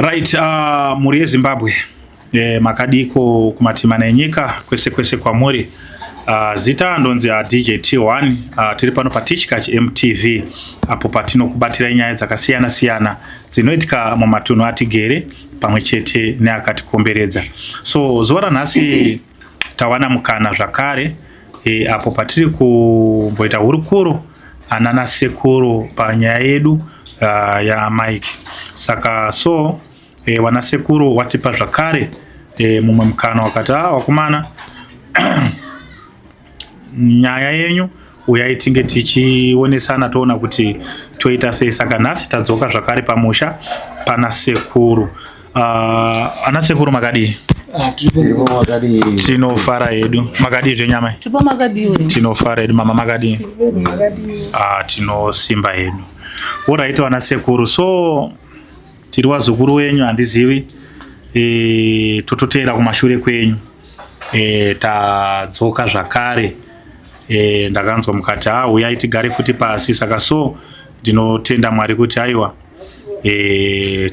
Right, mhuri yeZimbabwe, makadiko kumatimana enyika kwese kwese kwamuri. Zita ndonzi DJ T1. Tiri pano paTichkach MTV apo patinokubatira nyaya dzakasiyana siyana dzinoitika mumatunhu atigere pamwe chete neakatikomberedza. So zuva ranhasi tawana mukana zvakare apo patiri kumboita hurukuro anana sekuru panyaya yedu yaMike. Saka so wana sekuru watipa zvakare mumwe mukana wakati, wakomana, nyaya yenyu uyai tinge tichionesana toona kuti toita sei. Saka nhasi tadzoka zvakare pamusha pana sekuru. Ana sekuru, makadii? Tiripo, makadii? Tinofara hedu. Makadii zvenyama? Tipo, makadiwe? Tinofara hedu. Mama, makadii? Tinosimba hedu. Alright, vana sekuru, so tiri wazukuru wenyu, handizivi, tototeera kumashure kwenyu. Tadzoka zvakare. Ndakanzwa mukati, uyai tigare futi pasi. Saka so ndinotenda Mwari kuti aiwa,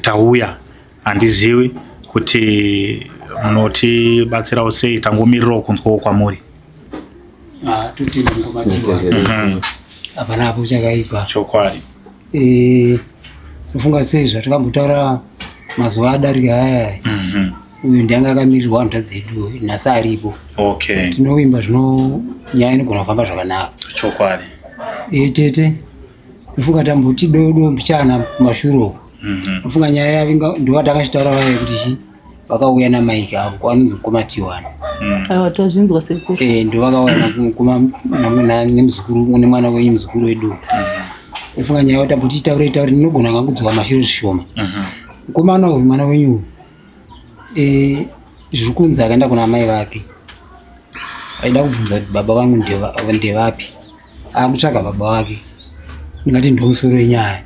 tauya. Handizivi kuti munotibatsirawo sei, tangomirirawo kunzwawo kwamuri. Ah, totenda mukobatiwa. Hapana apo chakaipa. Chokwadi. Tofunga sei zvatakambotaura mazuva adarika aya, uyu ndianga akamirirwa hanzvadzi dzedu, nhasi aripo. Tinovimba zvino nyaya inogona kufamba zvakanaka. Chokwadi. Tete, ndofunga tamboti dodo mbichana kumashure uko. Ndofunga nyaya yavinga ndovatakachitaura vaya kuti chi vakauya naMike avo kwanonzi mukoma Tiwana. Aiwa, tazvinzwa, sekuru. Ndo vakauya nemuzukuru, nemwana wenyu, muzukuru wedu. Ndofunga nyaya tamboti taure taure, ndinogona kangudzoka mashure zvishoma. Mukomana uyu, mwana wenyu uyu, zviri kunzi akaenda kuna amai vake aida kubvunza kuti baba vangu ndevapi. Akutsvaga baba vake, ndingati ndomusoro wenyaya.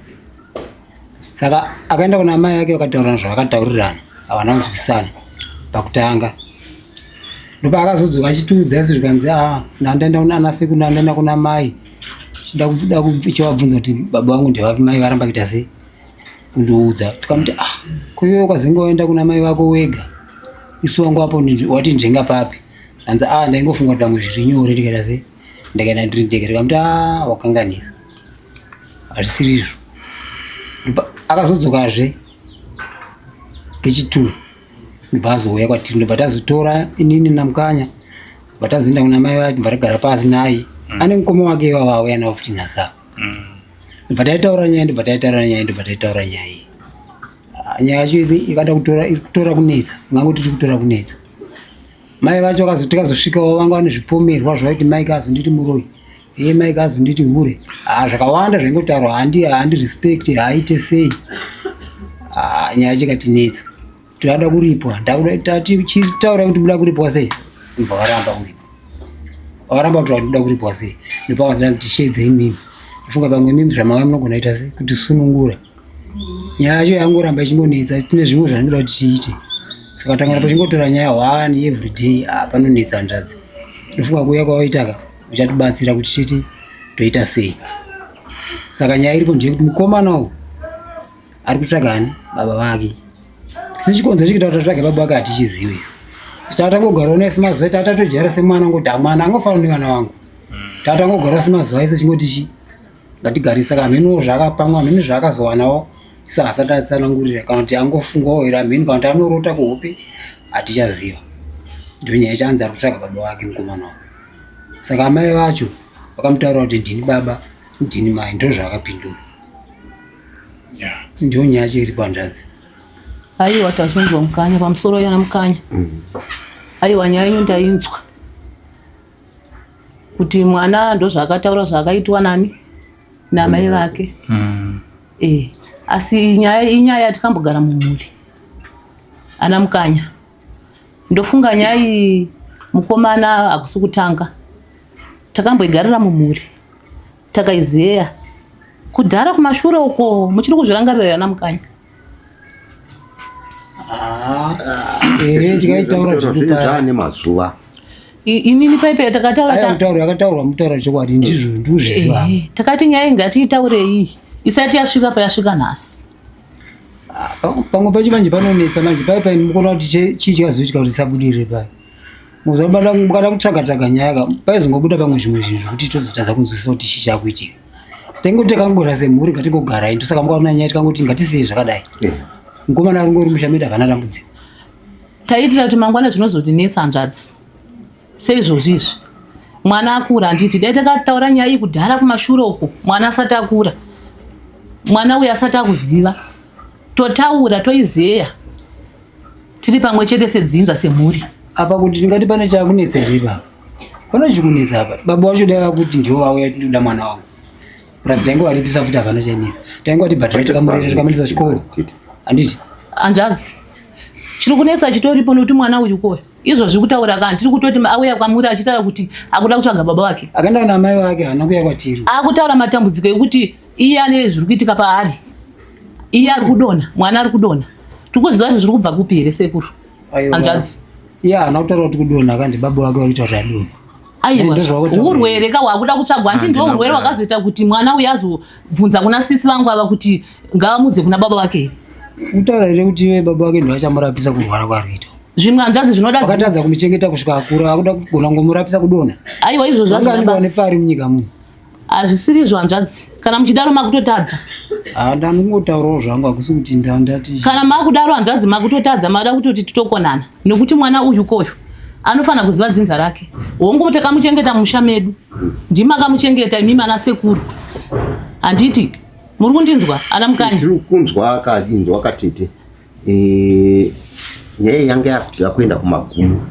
Saka akaenda kuna amai vake, vakataurirana zvavakataurirana, havana kunzwisisana pakutanga. Ndopa akazodzoka achitiudza isu, zvikanzi, a ndandaenda kuna ana sekuru, ndandaenda kuna mai, chida kuchavabvunza kuti baba vangu ndevapi, mai varamba kuita sei kundiudza. Tikamuti, ah, kuiwe ukazenge waenda kuna mai vako wega, isu wangu apo wati nzvenga papi? Anzi, a ndaingofunga kuti pamwe zviri nyore, ndikaita sei, ndikaenda ndiri ndega. Ndikamuti, a wakanganisa, hazvisiri izvo. Akazodzokazve kechi2, ndobva azouya kwatiri, ndobva tazotora inini naMukanya, bva tazoenda kuna mai vake, bva tagara pasi naye. Ane mukoma wake ivava auya navo futi nhasi apa. Ndobva taitaura nyaya, ndobva taitaura nyaya, ndobva taitaura nyaya iyi. Ah, nyaya yacho ikada kutora, iri kutora kunetsa, ngangoti iri kutora kunetsa. Mai vacho tikazosvikawo vanga vane zvipomerwa zvaiti Mike azonditi muroyi, iye Mike azonditi hure. Ah, zvakawanda zvaingotaurwa, handi respect, haaite sei. Ah, nyaya yacho ikatinetsa, tinoda kuripwa. Tati chitaura kuti buda kuripwa sei, ndobva varamba kuripwa, vakaramba kuti vakuda kuripwa sei. Ndopakazoti tishedze imimi, ndofunga pamwe imimi zvamava munogona kuita sei kuti sunungura nyaya yacho yangoramba ichingonetsa. Tine zvimwe zvandinoda kuti tiite, saka tangoramba tichingotora nyaya one every day, ah, panonetsa hanzvadzi. Ndofunga kuuya kwawaitaka uchatibatsira kuti titi toita sei. Saka nyaya iripo ndeyekuti mukomana uyu ari kutsvaga ani baba vake. Sechikonzero chikuita kuti atsvage baba vake hatichizivi isu. Tatangogarawo naye semazuva, tatatojara semwana, ngoti hamwana angofanana nevana vangu. Tatangogara semazuva ese chingoti chi ngatigare. Saka hameno zvaakapamwa, hameno zvaakazowanawo, isu asati atsanangurira, kana kuti angofungwawo here hameno, kana kuti anorota kuhope, hatichaziva. Ndio nyaya chanzi ari kutsvaga baba vake mukomana uyu. Saka amai vacho vakamutaura kuti ndini baba, ndini mai, ndo zvavakapindura. Ndio nyaya yacho iri panzvadzi. Aiwa, tazvinzwa Mukanya, pamusoro yana Mukanya. Aiwa, nyaya yenyu ndainzwa kuti mwana ndozvaakataura zvaakaitwa nani namai vake. Asi nyaya inyaya yatikambogara mumhuri ana Mukanya. Ndofunga nyaya iyi mukomana hakusi kutanga, takamboigarira mumhuri, takaizeya kudhara kumashure uko. Muchiri kuzvirangarira ana Mukanya? Ehe, tikaitaura zvedu paya. Zvane mazuva. Inini paipe takataura Aya mutauro yakataurwa, mutaura chokwadi, ndizvo, ndikuzviziva. Takati nyaya iyi ngatiitaurei isati yasvika payasvika nhasi. Pamwe pacho manje panonetsa manje pai pai mukuona kuti chii chikazoitika kuti tisabudirire pai. Muzobada mukada kutsvaga tsvaga nyaya ka paizongobuda pamwe zvimwe zvinhu zvekuti tozotadza kunzwisisa kuti chii chakuitika. Taingoti takangogara semhuri ngatingogarai ndosaka mukaona nyaya tikangoti ngatisiyei zvakadai. Mukomana ari ngori musha medu havana dambudziko. Taitira kuti mangwana zvinozotinetsa hanzvadzi. Seizvozvi izvi mwana akura handiti dai takataura nyaya iyi kudhara kumashure uko mwana asati akura mwana uyu asati akuziva totaura toizeya tiri pamwe chete sedzinza semhuri. Apa kuti ndingati pane chakunetsa here ipapa? Pane chikunetsa apa. Baba wacho dai vakuti ndivo vauya tinoda mwana wangu. Plus tainge varipisa futi hapana chainetsa. Tainge vatibhadhara tikamurera tikamuendesa chikoro. Handiti? Hanzvadzi, chiri kunetsa chitoripo nekuti mwana uyu koyo izvozvi kutaura ka tiri kutoti auya kwamuri achitaura kuti akuda kutsvaga baba vake. Akaenda namai vake haana kuuya kwatiri. Akutaura matambudziko ekuti iye ane zviri kuitika paari. Iye ari kudonha, mwana ari kudonha. Tiri kuziva kuti zviri kubva kupi here sekuru? Hanzvadzi. Iye haana kutaura kuti kudonha kandi baba vake vari kuita kuti adonhe. Aiwa, hurwere ka hwakuda kutsvagwa hanti ndiwo hurwere hwakazoita kuti mwana uyu azobvunza kuna sisi vangu ava kuti ngavamudze kuna baba vake here. Kutaura here kuti iwe baba vake ndivo vachamurapisa kurwara kwaari kuita. Zvimwe hanzvadzi zvinoda Vakatadza kumuchengeta kusvika akura akuda kugona kungomurapisa kudonha. Aiwa izvozvo hazvina basa. Vangani pari munyika muno. Hazvisiri izvo hanzvadzi, kana muchidaro makutotadza. Ah, ndangotaurawo zvangu hakusi kuti ndandati. Kana makudaro hanzvadzi makutotadza, mada kutoti titokonana nekuti mwana uyu koyo anofanira kuziva dzinza rake. Hongu takamuchengeta musha medu, ndimi makamuchengeta imimi ana sekuru, handiti? Muri kundinzwa ana Mukanya? Tiri kunzwa akainzwa katete. Eh, nyaya yanga yakuda kuenda kumagumo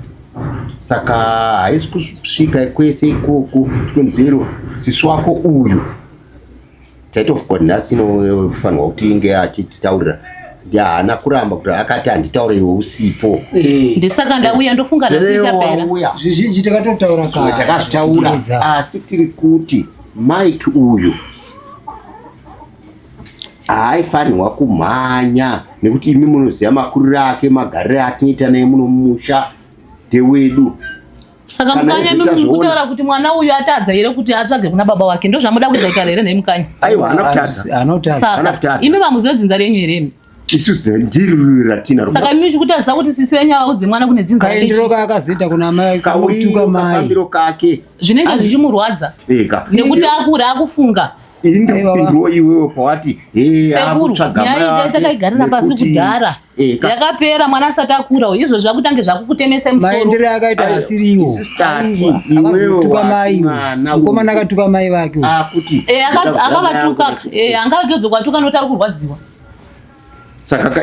saka haisi kusvika kwese ikoko konzero sisi wako uyu taitofuka kuti nhasi inofanirwa kuti inge achititaurira haana kuramba kuti akati handitaure iwe usipo eh. ndisaka ndauya ndofunga nhasi ichapera zvizhinji takatotaura kare takazvitaura asi tiri kuti mike uyu haaifanirwa kumhanya nekuti imi munoziva makuriro ake magariro atinoita naye muno mumusha ndewedu saka mukanya imi muri kutaura kuti mwana uyu atadza here kuti atsvage kuna baba wake ndozvamuda kuedza kutaura here nhai mukanya aiwa haana kutadza saka imi vamuzive dzinza renyu here imi isusu ndiri ratina saka imi muchikutarisa kuti sisi venyu avaudze mwana kune dzinza kaendero kaakazoita kuna mai kakutuka mai kafambiro kake zvinenge zvichimurwadza nekuti akura akufunga ini ndikupindurawo iwewe pawati sekuru nyaya iyi takaigarira pasi kudhara yakapera mwana asati akura izvo zvakutange zvakukutemesa musoro maendere akaita asiriwo akatuka mai mukomana akatuka mai vake akuti akavatuka angavegedza kwatuka nokuti ari kurwadziwa saka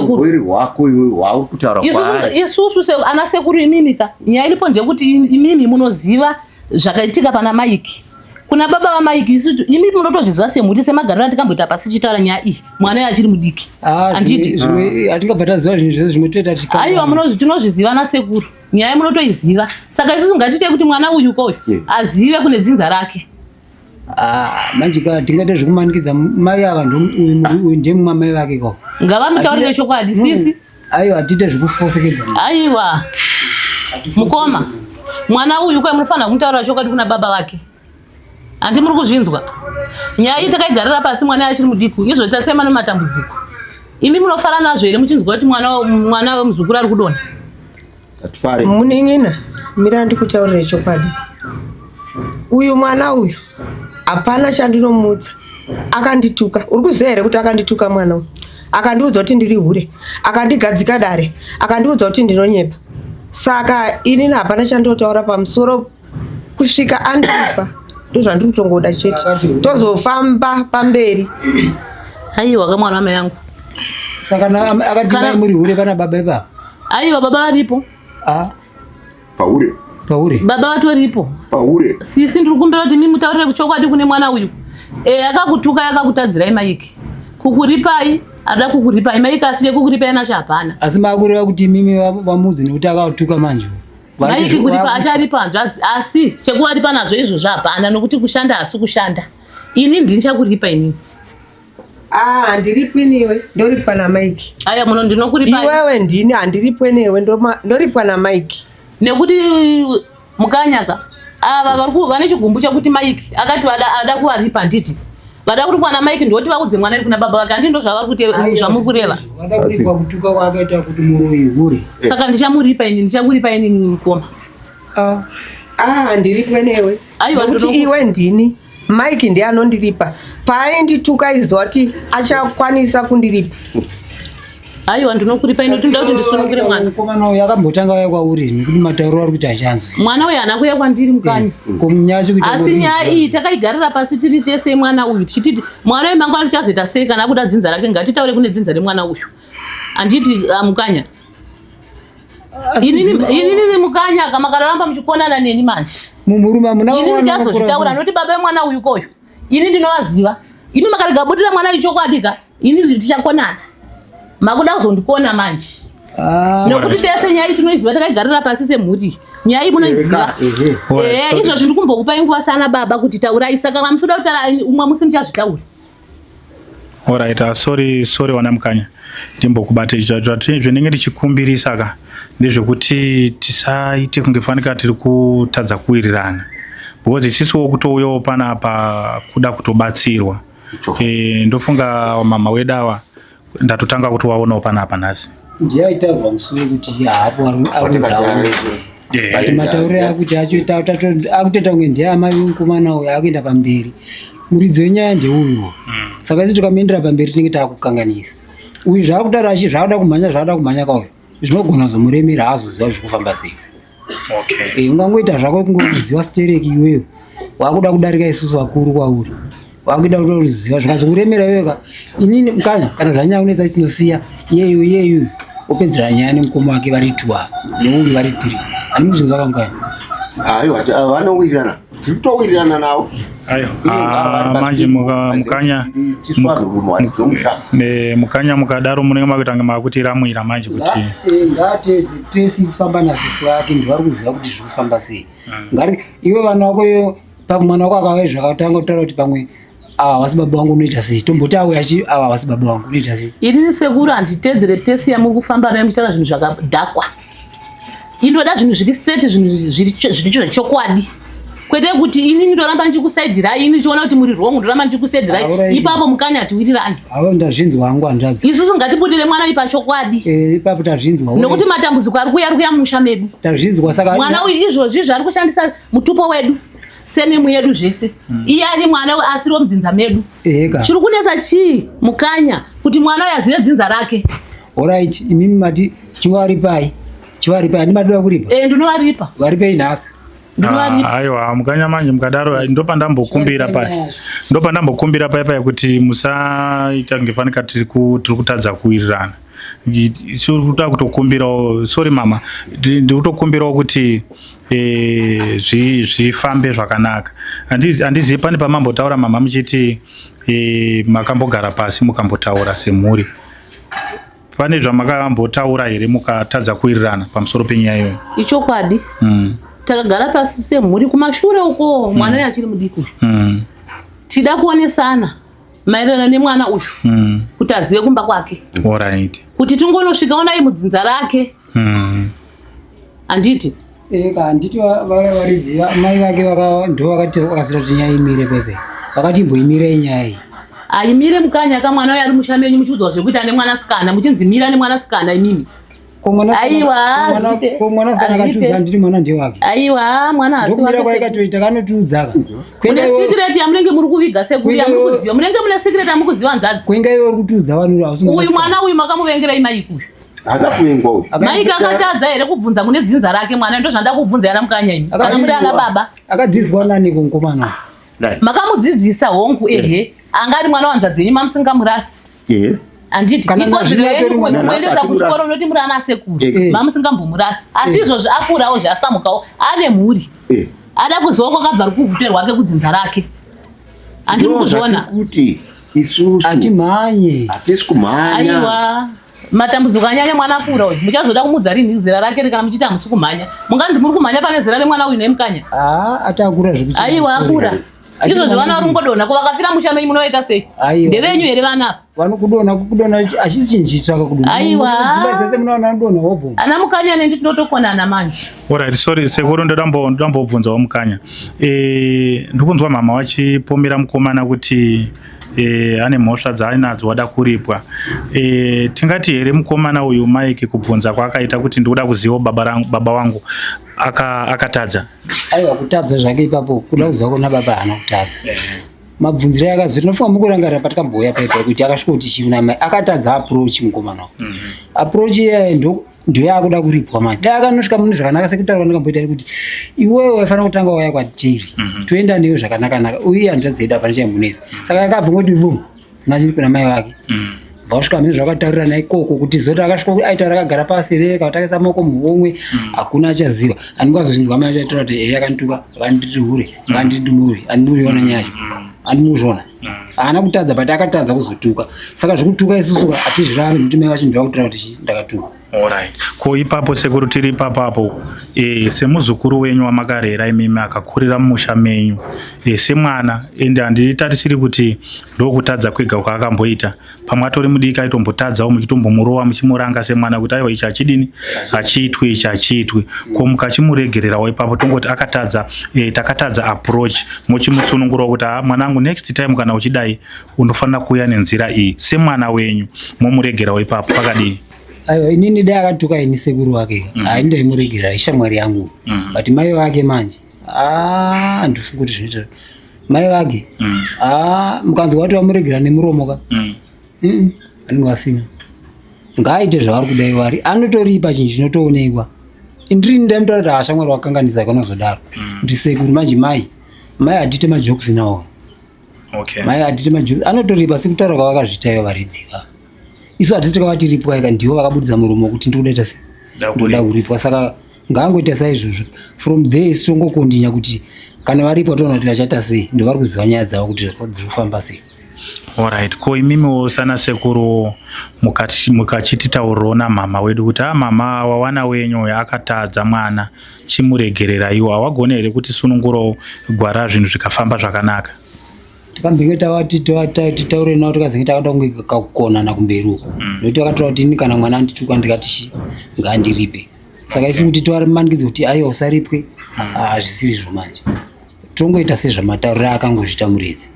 urwere hwako iwe hwauri kutaura isusu ana sekuru imimi ka nyaya iripo ndeyekuti imimi munoziva zvakaitika pana maiki kuna baba vamaiki isu imi munotozviziva semhuri semagariro andikamboita pasi chitaura nyaya iyi mwana uyo achiri mudiki ah, handiti hatingabva taziva zvinhu zvese zvimwe toita aiwa tinozviziva nasekuru nyaya munotoiziva saka isusu ngatiite kuti mwana uyu koyu azive kune dzinza rake Ah, manje ka tingaita zvekumanikidza mai ava uyu ndiye mumwe amai vake ko ngavamutaurire chokwadi sisi aiwa hatiite zvekufosekedza aiwa mukoma mwana uyu kwa munofanira kumutaurira chokwadi kuna baba vake handi muri kuzvinzwa nyaya iyi takaigarira pasi mwana achiri mudiki izvo tasema nematambudziko imi munofara nazvo here muchinzwa kuti mwana mwana wemuzukuru ari kudonha Hatifari. Munin'ina, mira ndikutaurire chokwadi. Uyu mwana uyu hapana chandinomuudza. Akandituka. Uri kuziva here kuti akandituka mwana uyu? Akandiudza kuti ndiri hure. Akandigadzika dare. Akandiudza kuti ndinonyepa. Saka inini hapana chandinotaura pamusoro kusvika andipa. Ndozvandiri kutongoda chete. Tozofamba pamberi. Aiwa kamwana wamai yangu. Saka akati mai muri hure pana baba ipapa. Aiwa baba varipo. Ah. Pahure. Pahure. Baba vatoripo. Pahure. Sisi ndiri kumbira kuti mimi mutaurire kuchokwadi kune mwana uyu. Eh akakutuka akakutadzirai maiki. Kukuripai ada kukuripai maiki asi chekukuripai nacho hapana. Asi makureva kuti mimi vamudzi nekuti akatuka manje. Maiki kuripa acharipa hanzvadzi asi chekuvaripa nazvo izvozvo hapana nokuti kushanda hasi kushanda. Ini ndini chakuripa inini. Ah, handiripwi newe, ndoripwa naMike. Aya muno ndinokuripa. Iwewe ndini handiripwe newe, ndoripwa naMike. Nekuti mukanyaka ava vari vane chigumbu chekuti Mike akati ada, ada kuvaripa handiti. Vada kuti kwana Mike ndoti vaudze mwana ari kuna baba vake handi ndozvavari kuti zvamukureva. Vada kuripwa kutuka kwaakaita kuti muroyi hure. Saka ndichamuripa ini ndichakuripa ini mukoma. Ah, ah ndiripwe newe. Aiwa Nekuti iwe ndini. Mike ndiye anondiripa. Paaindituka aiziva kuti achakwanisa kundiripa. Aiwa ndinokuripa ini kuti ndoda kuti ndisunungure mwana. Mukomana uyu akambotanga auya kwauri nekuti matauro ari kuti achanzwi. Mwana uyu haana kuuya kwandiri mukanya. Eh, Komunyasi kuita Asi nyaya iyi takaigarira pasi tiri tese mwana uyu tichiti mwana uyu mangwana tichazoita sei kana akuda dzinza rake ngatitaure kune dzinza remwana uyu. Handiti ah, mukanya. Inini mukanya kama makaramba muchikonana neni manje. Mumurume hamuna Ini ndichazozvitaura noti baba vemwana uyu koyo. Ini ndinovaziva. Imi makarega budira mwana uyu chokwadi ka. Ini tichakonana. Makuda kuzondikona manje. Ah. Nekuti tese nyaya iyi tinoiziva takaigarira pasi semhuri. Nyaya iyi munoiziva. Eh, izvozvi ndiri kumbokupai nguva sana baba kuti taurai saka kana muchida kutaura umwe musi ndichazvitaura. Alright, uh, sorry sorry wana mukanya ndimbokubate zvinenge ndichikumbirisa ka ndezvekuti tisaite kunge fanika tiri kutadza kuwirirana because isisuwo kutouyawo panapa kuda kutobatsirwa e, ndofunga mama wedu awa ndatotanga kuti waonawo panapa nhasi ndiye aitaurwa musi wekuti haapo arunzi aone but matauriro akuti acho akutoita kunge ndiye amai vemukomana uyo akuenda pamberi muridzi wenyaya ndeuyu hmm. saka isi tikamuendera pamberi tinenge taakukanganisa uyu zvaakutaura achi zvaakuda kumhanya zvaakuda kumhanya kauyu zvinogona kuzomuremera haazoziva zviri kufamba sei okay. Eh, ungangoita zvako kungoziva stereki iweyo wakuda kudarika isusu vakuru kwauri wakuda kutoziva zvikazokuremera iweyo ka inini mukanya kana zvanyanya kunetsa tinosiya iyeyu iyeyu opedzera nyaya nemukoma wake vari two ava neuyu vari three ani muzvinzwa kamukanya aiwa vanowirirana tiri kutowirirana navo ayo ah, manje mukanya mukanya mukadaro munenge makutanga makutiramwira manje kuti eh, ngaatedze pesi kufamba nasisi vake ndivari kuziva kuti zviri kufamba sei hmm. ngari iwe vana vako iyo mwana wako akauya zvakatanga kutaura kuti pamwe ava havasi baba vangu unoita sei tomboti auya achi ava havasi baba vangu unoita sei inini sekuru handitedzere pesi yamuri kufamba nayo muchitaura zvinhu zvakadhakwa indoda zvinhu zviri straight zvinhu zviri zvechokwadi kwete kuti inini ndoramba ndichikusaidirai ini ndichiona kuti muri wrong ndoramba ndichikusaidirai ipapo mukanya hatiwirirani avo ndazvinzwa hangu hanzvadzi isusu ngatibudire mwana uyu pachokwadi eh, ipapo tazvinzwa nekuti matambudziko ari kuuya ari kuuya mumusha medu tazvinzwa saka mwana uyu izvozvi zvaari kushandisa mutupo wedu senemu yedu zvese mm. iye ari mwana asiri womudzinza medu chiri kunetsa chii mukanya kuti mwana uyu azive dzinza rake orit imimi mati chivaripai chivaripai handi madova kuripa e, ndinovaripa varipei nhasi ah, aiwa mukanya manje mukadaro ndopandambokumbira paya ndopandambokumbira paya paya kuti musaita kunge fanika tiri kutadza kuwirirana kuda kutokumbirawo sorry mama ndiri kutokumbirawo kuti eh, zvifambe zvakanaka handizivi pane pamambotaura mama muchiti eh, makambogara pasi mukambotaura semhuri pane zvamakambotaura here mukatadza kuwirirana pamusoro penyaya iyoyo ichokwadi mm. takagara pasi semhuri kumashure uko mwana mm. uyo achiri mudiki uyu mm. tida kuonesana maererano nemwana uyu mm. kuti azive kumba kwake Alright. kuti tingonosvika onai mudzinza rake mm. handiti eka handiti varidzi mai vake ndo vakati vakasira kuti nyaya imire pepe vakati imboimirei nyaya iyi aimire mukanya ka mwana uyo ari musha menyu muchiudzwa zvekuita nemwanasikana muchinzi mira nemwanasikana imimi Aiwa, ko mwanasikana akatiudza handiti mwana ndewake. Aiwa, mwana hasi wake. Kwaikatoita kanotiudza ka. Kune secret yamunenge muri kuviga sekuru yamuri kuziva. Munenge mune secret yamuri kuziva hanzvadzi. Kwenga iwe uri kutiudza vanhu hausi mwana. Uyu mwana uyu makamuvengerai Mike uyu. Haana kuvengwa uyu. Mike akatadza here kubvunza kune dzinza rake mwana ndo zvandida kubvunza yana mukanya imi. Kana muri ana baba. Akadzidziswa nani kumkomana? Makamudzidzisa hongu ehe. Anga ari mwana wanzvadzi yenyu mamusingamurasi. Handiti iko zvino yenyu kumuendesa kuchikoro unoti muri ana sekuru mamusingambomurasi asi izvozvi akurawo zvasamukawo ane mhuri ada kuziva kwakabva rukuvhute rwake kudzinza rake handiri kuzviona kuti isusu hatimhanye hatisi kumhanya aiwa matambudziko anyanya mwana akura uyu muchazoda kumudza rinhi zera rake kana muchiita hamusi kumhanya munganzi muri kumhanya pane zera remwana uyu nemukanya atakura zvekuti aiwa akura Izvozvo vana vari kungodonha ko vakafira musha menyu munovaita sei? Ndevenyu here vana ava? Vanokudonha kudonha hachisi chinhu chitsva kudonha. Aiwa. Dzimba dzese munoona vanodonha hobho. Ana Mukanya neni tinotokonana manje. Alright, sorry sekuru ndoda mbobvunzawo Mukanya. Eh, ndikunzwa mama vachipomera mukomana kuti e, ane mhosva dzaainadzo wada kuripwa e, tingati here mukomana uyu Mike kubvunza kwaakaita kuti ndikuda kuziva baba, rangu, baba wangu akatadza aka aiwa kutadza zvake ipapo kuda kuziva kuna baba haana kutadza mabvunziro akazi tinofunga mukurangarira patikambouya paipai kuti akasvika kuti chii kuna mai akatadza approach mukomana mm -hmm. approach iyaye ndo ndoyaakuda kuripwa manje dai akanosvika mune zvakanaka sekutaura ndikamboita kuti iwewe waifanira kutanga wauya kwatiri mm -hmm. toenda newe zvakanakanaka uye hanzvadzi yedu hapana chaimunetsa mm -hmm. saka akabva ngoti vum nachini kuna mai vake mm -hmm vasvika mune zvakataurirana ikoko kuti zoti akasvika aitaura akagara pasi here kana takaisa maoko muhomwe mm. hakuna achaziva anenge azozvinzwa mai achaitaura kuti ehe akandituka akanditi hure mm. akanditi muroyi andimuriona nyaya yacho mm. andimuzvona haana kutadza but akatadza kuzotuka saka zvekutuka isusu hatizvirambi nekuti mai vacho ndovakutaura kuti ndakatuka Alright. Ko ipapo sekuru tiri ipapo apo e, semuzukuru wenyu wamakarera imimi akakurira mumusha menyu e, semwana ende handitarisiri kuti ndokutadza kwega kwaakamboita pamwe atori mudiki aitombotadzawo muchitombomurowa muchimuranga semwana kuti aiwa ichi hachidini hachiitwi ichi hachiitwi ko mukachimuregererawo ipapo tongoti akatadza e, takatadza approach mochimusunungurawo kuti ha mwanangu next time kana uchidai unofanira kuuya nenzira iyi semwana wenyu momuregerawo ipapo pakadii aiwa inini dai akatuka ini sekuru wake mm. hai ndaimuregera ishamwari yangu mm. but mai vake manje ah, handifungi kuti zvinoita mai vake mm. ah, mukanzwa kuti vamuregera nemuromo ka mm. mm. anenge vasina ngaaite zvavari kudai wari anotoripa chinhu chinotoonekwa ndiri ndaimutaura kuti ashamwari wakanganisa ikanozodaro mm. ndisekuru manje mai mai hatiite majokes nawo okay. mai hatiti majuzi anotoripa sekutaura kwavakazviita ivo varidzi va isu hatisi takavati ripwa ika ndivo vakabudisa muromo wekuti ndikuda ita se ndoda kuripwa saka ngaangoita saizvozvo from there isu tongokondinya kuti kana varipwa toona kuti vachaita sei ndovari kuziva nyaya dzavo kuti dziri kufamba sei Alright, ko imimiwo sana sekuru mukachititaurirawo namama wedu kuti a ah, mama wawana wenyu uyo akatadza mwana chimuregereraiwo hawagone here kuti sunungurawo gwara zvinhu zvikafamba zvakanaka tikambenge tavati titaure navo tikazenge takada kunge kakukonana kumberi uko mm. nokuti vakatora kuti ini kana mwana andituka ndikati shi ngaandiripe saka isu kuti tiwarimanikidze kuti aiwa usaripwe mm. hazvisiri izvo manje tongoita sezvamatauriro akangozviita muridzi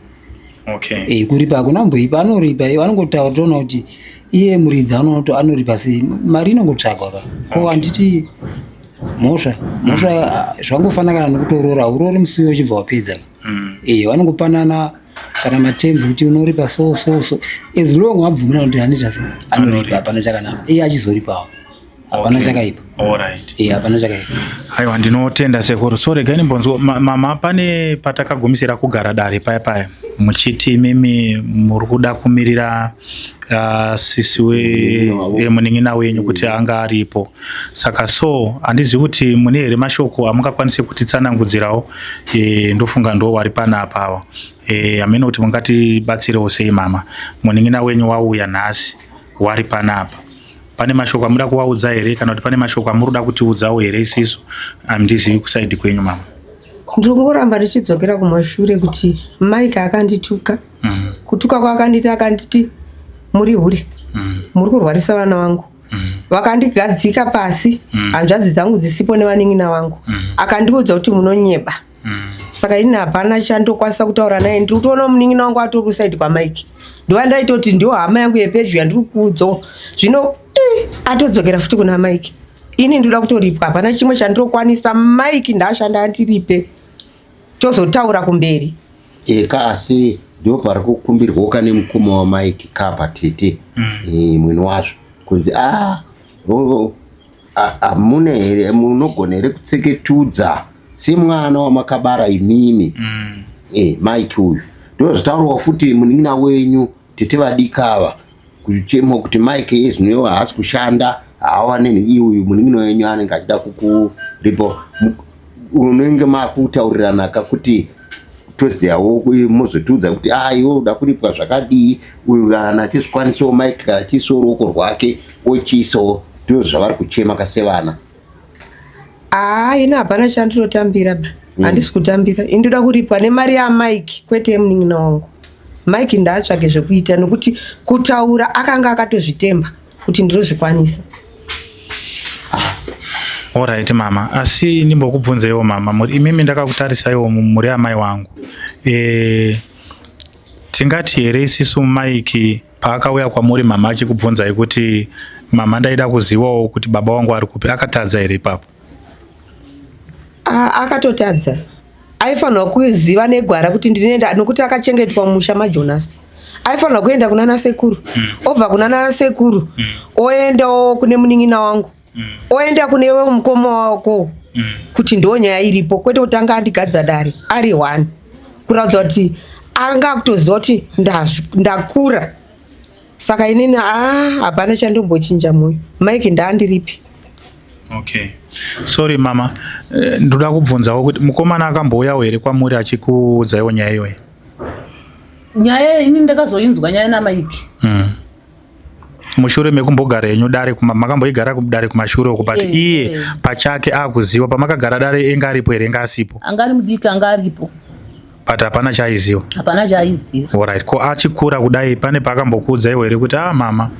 okay. E, kuripa hakuna kumboipa anoripa anongotaura toona kuti iye muridzi anoto anoripa sei mari inongotsvagwa ka ko handiti mhosva mhosva mm. zvangofanana kana nekutorora urori musi uyo uchibva wapedza ka mm. e, vanongopanana kana materms kuti unoripa so so so as long wabvumira kuti anoita sei anoripa hapana chakanaka iye achizoripawo hapana okay. chakaipa alright eh hapana chakaipa aiwa ndinotenda sekuru so regai ndimbonzwa mama pane patakagumisira kugara dare paya paya muchiti imimi muri kuda kumirira uh, sisi we eh, munin'ina wenyu kuti anga aripo saka so handizivi kuti mune here mashoko amungakwanise kutitsanangudzirawo e, ndofunga ndo wari panapa awa e, hameno kuti mungatibatsirewo sei mama munin'ina wenyu wauya nhasi wari panapa pane mashoko amuda kuvaudza here kana kuti pane mashoko amuri kuda kutiudzawo here isisu handizivi kusaidi kwenyu mama ndiri kungoramba ndichidzokera kumashure kuti mike akandituka mm. kutuka kwaakanditi akanditi muri hure mm. muri kurwarisa vana vangu mm. vakandigadzika pasi mm. hanzvadzi dzangu dzisipo nevanin'ina vangu mm. akandiudza kuti munonyeba mm. saka ini hapana chandokwanisa kutaura naye ndiri kutoona munin'ina wangu atori kusaidi kwamike ndiwa ndaitoti ndiwo hama yangu yepedyo yandiri kuudzawo zvino eh, atodzokera futi kuna mike ini ndinoda kutoripwa hapana chimwe chandinokwanisa mike ndaashanda andiripe tozotaura kumberi eka asi ndipo pari kukumbirwa kane mukoma wamike kapa tete mm. e, mwene wazvo kunzi a ah, hamuna here munogona here kutseketudza semwana wamakabara imimi mm. e, mike uyu ndo zvataurwa futi munin'ina wenyu tete vadikava kuchema kuti mike ezvino haasi kushanda haawane iye uyu munin'ina wenyu anenge achida kukuripo unenge makutaurirana kuti toziyawo mozotiudza kuti ah iwe uda kuripwa zvakadii uyu kana achizvikwanisawo mike kana achiisawo ruoko rwake ochiisawo ndizvo zvavari kuchema kasevana haa ini hapana chandinotambira ba mm. handisi kutambira ini ndoda kuripwa nemari yamike kwete yemunin'ina wangu mike ndaatsvage zvekuita nokuti kutaura akanga akatozvitemba kuti ndinozvikwanisa Alright mama, asi ndimbokubvunzeiwo mama, muri imimi ndakakutarisaiwo muri amai wangu. E, Tingati here isisu Mike paakauya kwamuri mama achikubvunzai kuti mama ndaida kuzivawo kuti baba wangu ari kupi akatadza here ipapo? Akatotadza. Aifanirwa kuziva negwara kuti ndinoenda nokuti akachengetwa mumusha maJonasi. Aifanirwa kuenda kunana sekuru. Obva kunana sekuru oendawo kune munin'ina wangu. Oenda kune mukoma wako kuti ndo nyaya iripo kwete kuti anga andigadza dare ari one. Kuratidza kuti anga akutoziva kuti ndakura. Saka inini hapana chandombochinja moyo. Mike ndaandiripi. Okay. Sorry mama, ndoda kubvunzawo kuti mukomana akambouyawo here kwamuri achikuudzaiwo nyaya iyoyi? Nyaya ini ndakazoinzwa nyaya naMike. Mushure mekumbogara henyu dare makamboigara dare kumashure uko but iye pachake akuziwa pamakagara dare enga aripo here enga asipo? Anga ari mudiki anga aripo. But hapana chaaiziwa. Hapana chaaiziwa. Alright. Ko achikura kudai pane paakambokuudzaiwo here kuti mama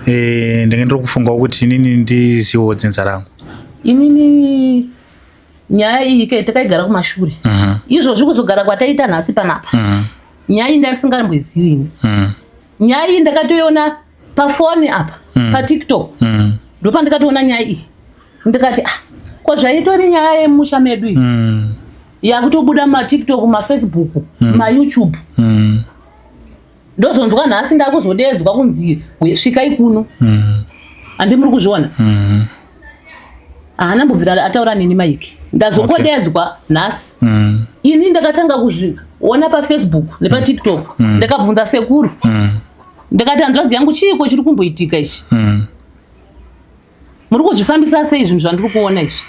ndenge ndiri kufungawo kuti inini ndiziwewo dzinza rangu? Inini nyaya iyi ke takaigara kumashure. Izvozvi kuzogara kwataita nhasi panapa. Nyaya iyi ndasingamboizivi ini. Nyaya iyi ndakatoiona pafoni apa, paTikTok. Ndopandakatoona nyaya iyi. Ndikati ko zvaitori nyaya yemusha medu iyi. Yakutobuda maTikTok, maFacebook, maYouTube. Ndozonzwa nhasi ndakuzodedzwa kunzi svikai kuno. Handi muri kuzviona? Haana mbobvira ataura neni Mike. Ndazongodedzwa nhasi. Ini ndakatanga kuzviona paFacebook nepaTikTok. Ndakabvunza sekuru. Ndakati hanzvadzi yangu chiiko chiri kumboitika ichi? Muri kuzvifambisa sei zvinhu zvandiri kuona izvi?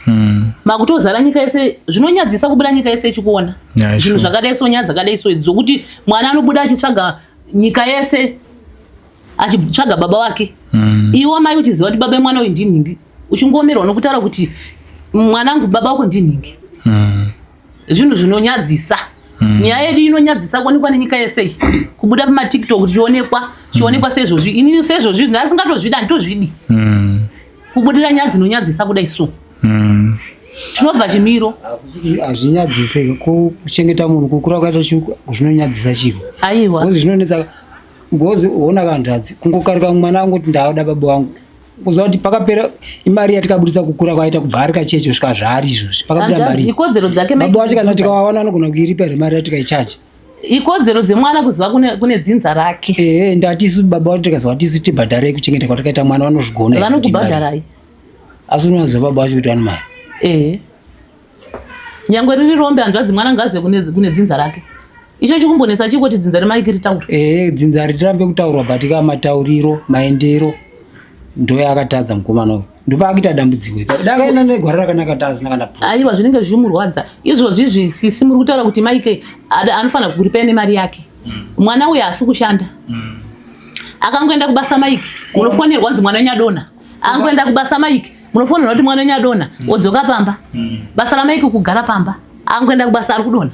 Makutozara nyika yese, zvinonyadzisa kubuda nyika yese ichikuona. Zvinhu zvakadai so, nyaya dzakadai so idzi dzokuti mwana anobuda achitsvaga nyika yese achitsvaga baba wake. Iwe mai uchiziva kuti baba mwana uyu ndinhingi, uchingomerwa nokutaura kuti mwanangu baba wako ndinhingi. Zvinhu zvinonyadzisa. Nyaya yedu inonyadzisa kuonekwa nenyika yese iyi. Kubuda pamaTikTok tichionekwa, tichionekwa sezvozvi. Ini sezvozvi ndasingatozvidi, handitozvidi. Kubudira nyaya dzinonyadzisa kudai so. Tinobva chimiro. Hazvinyadzise kuchengeta munhu kukura kwaita chiko zvinonyadzisa chiko. Aiwa. Ngozi zvinonetsa ngozi uona vanhu kungokarika mwana wangu kuti ndauda baba wangu. Kuziva kuti pakapera imari yatikabudisa kukura kwaita kubva ari kacheche kusvika zvaari izvozvi. Pakabuda mari. Ikodzero dzake baba wacho kana tikawawana anogona kuiripa here mari yatikaichaja. Ikodzero dzemwana kuziva kune dzinza rake. Ndati isu baba wacho tikaziva kuti isu tibhadharei kuchengeta kwatakaita mwana vanozvigona. Vanokubhadharai. Asi unoziva baba wacho kuti vane mari. Nyangwe riri rombe hanzvadzi mwana ngaazive kune dzinza rake. Icho chikumbonetsa chiko kuti dzinza reMike ritaure? Dzinza ritirambe kutaurwa but ka matauriro, maendero ndo yaakatadza mukomana uyu. Ndopaakuita dambudziko ipapo. Dai akaenda negwara rakanaka taasina kana problem. Aiwa zvinenge zvichimurwadza. Izvozvi izvi sisi muri kutaura kuti Mike anofanira kuripa nemari yake. Mwana uyu haasi kushanda. Akangoenda kubasa Mike, unofonerwa kunzi mwana nyadona. Angoenda kubasa Mike, munofonerwa kuti mwana nyadona, odzoka pamba. Basa raMike kugara pamba. Angoenda kubasa ari kudona.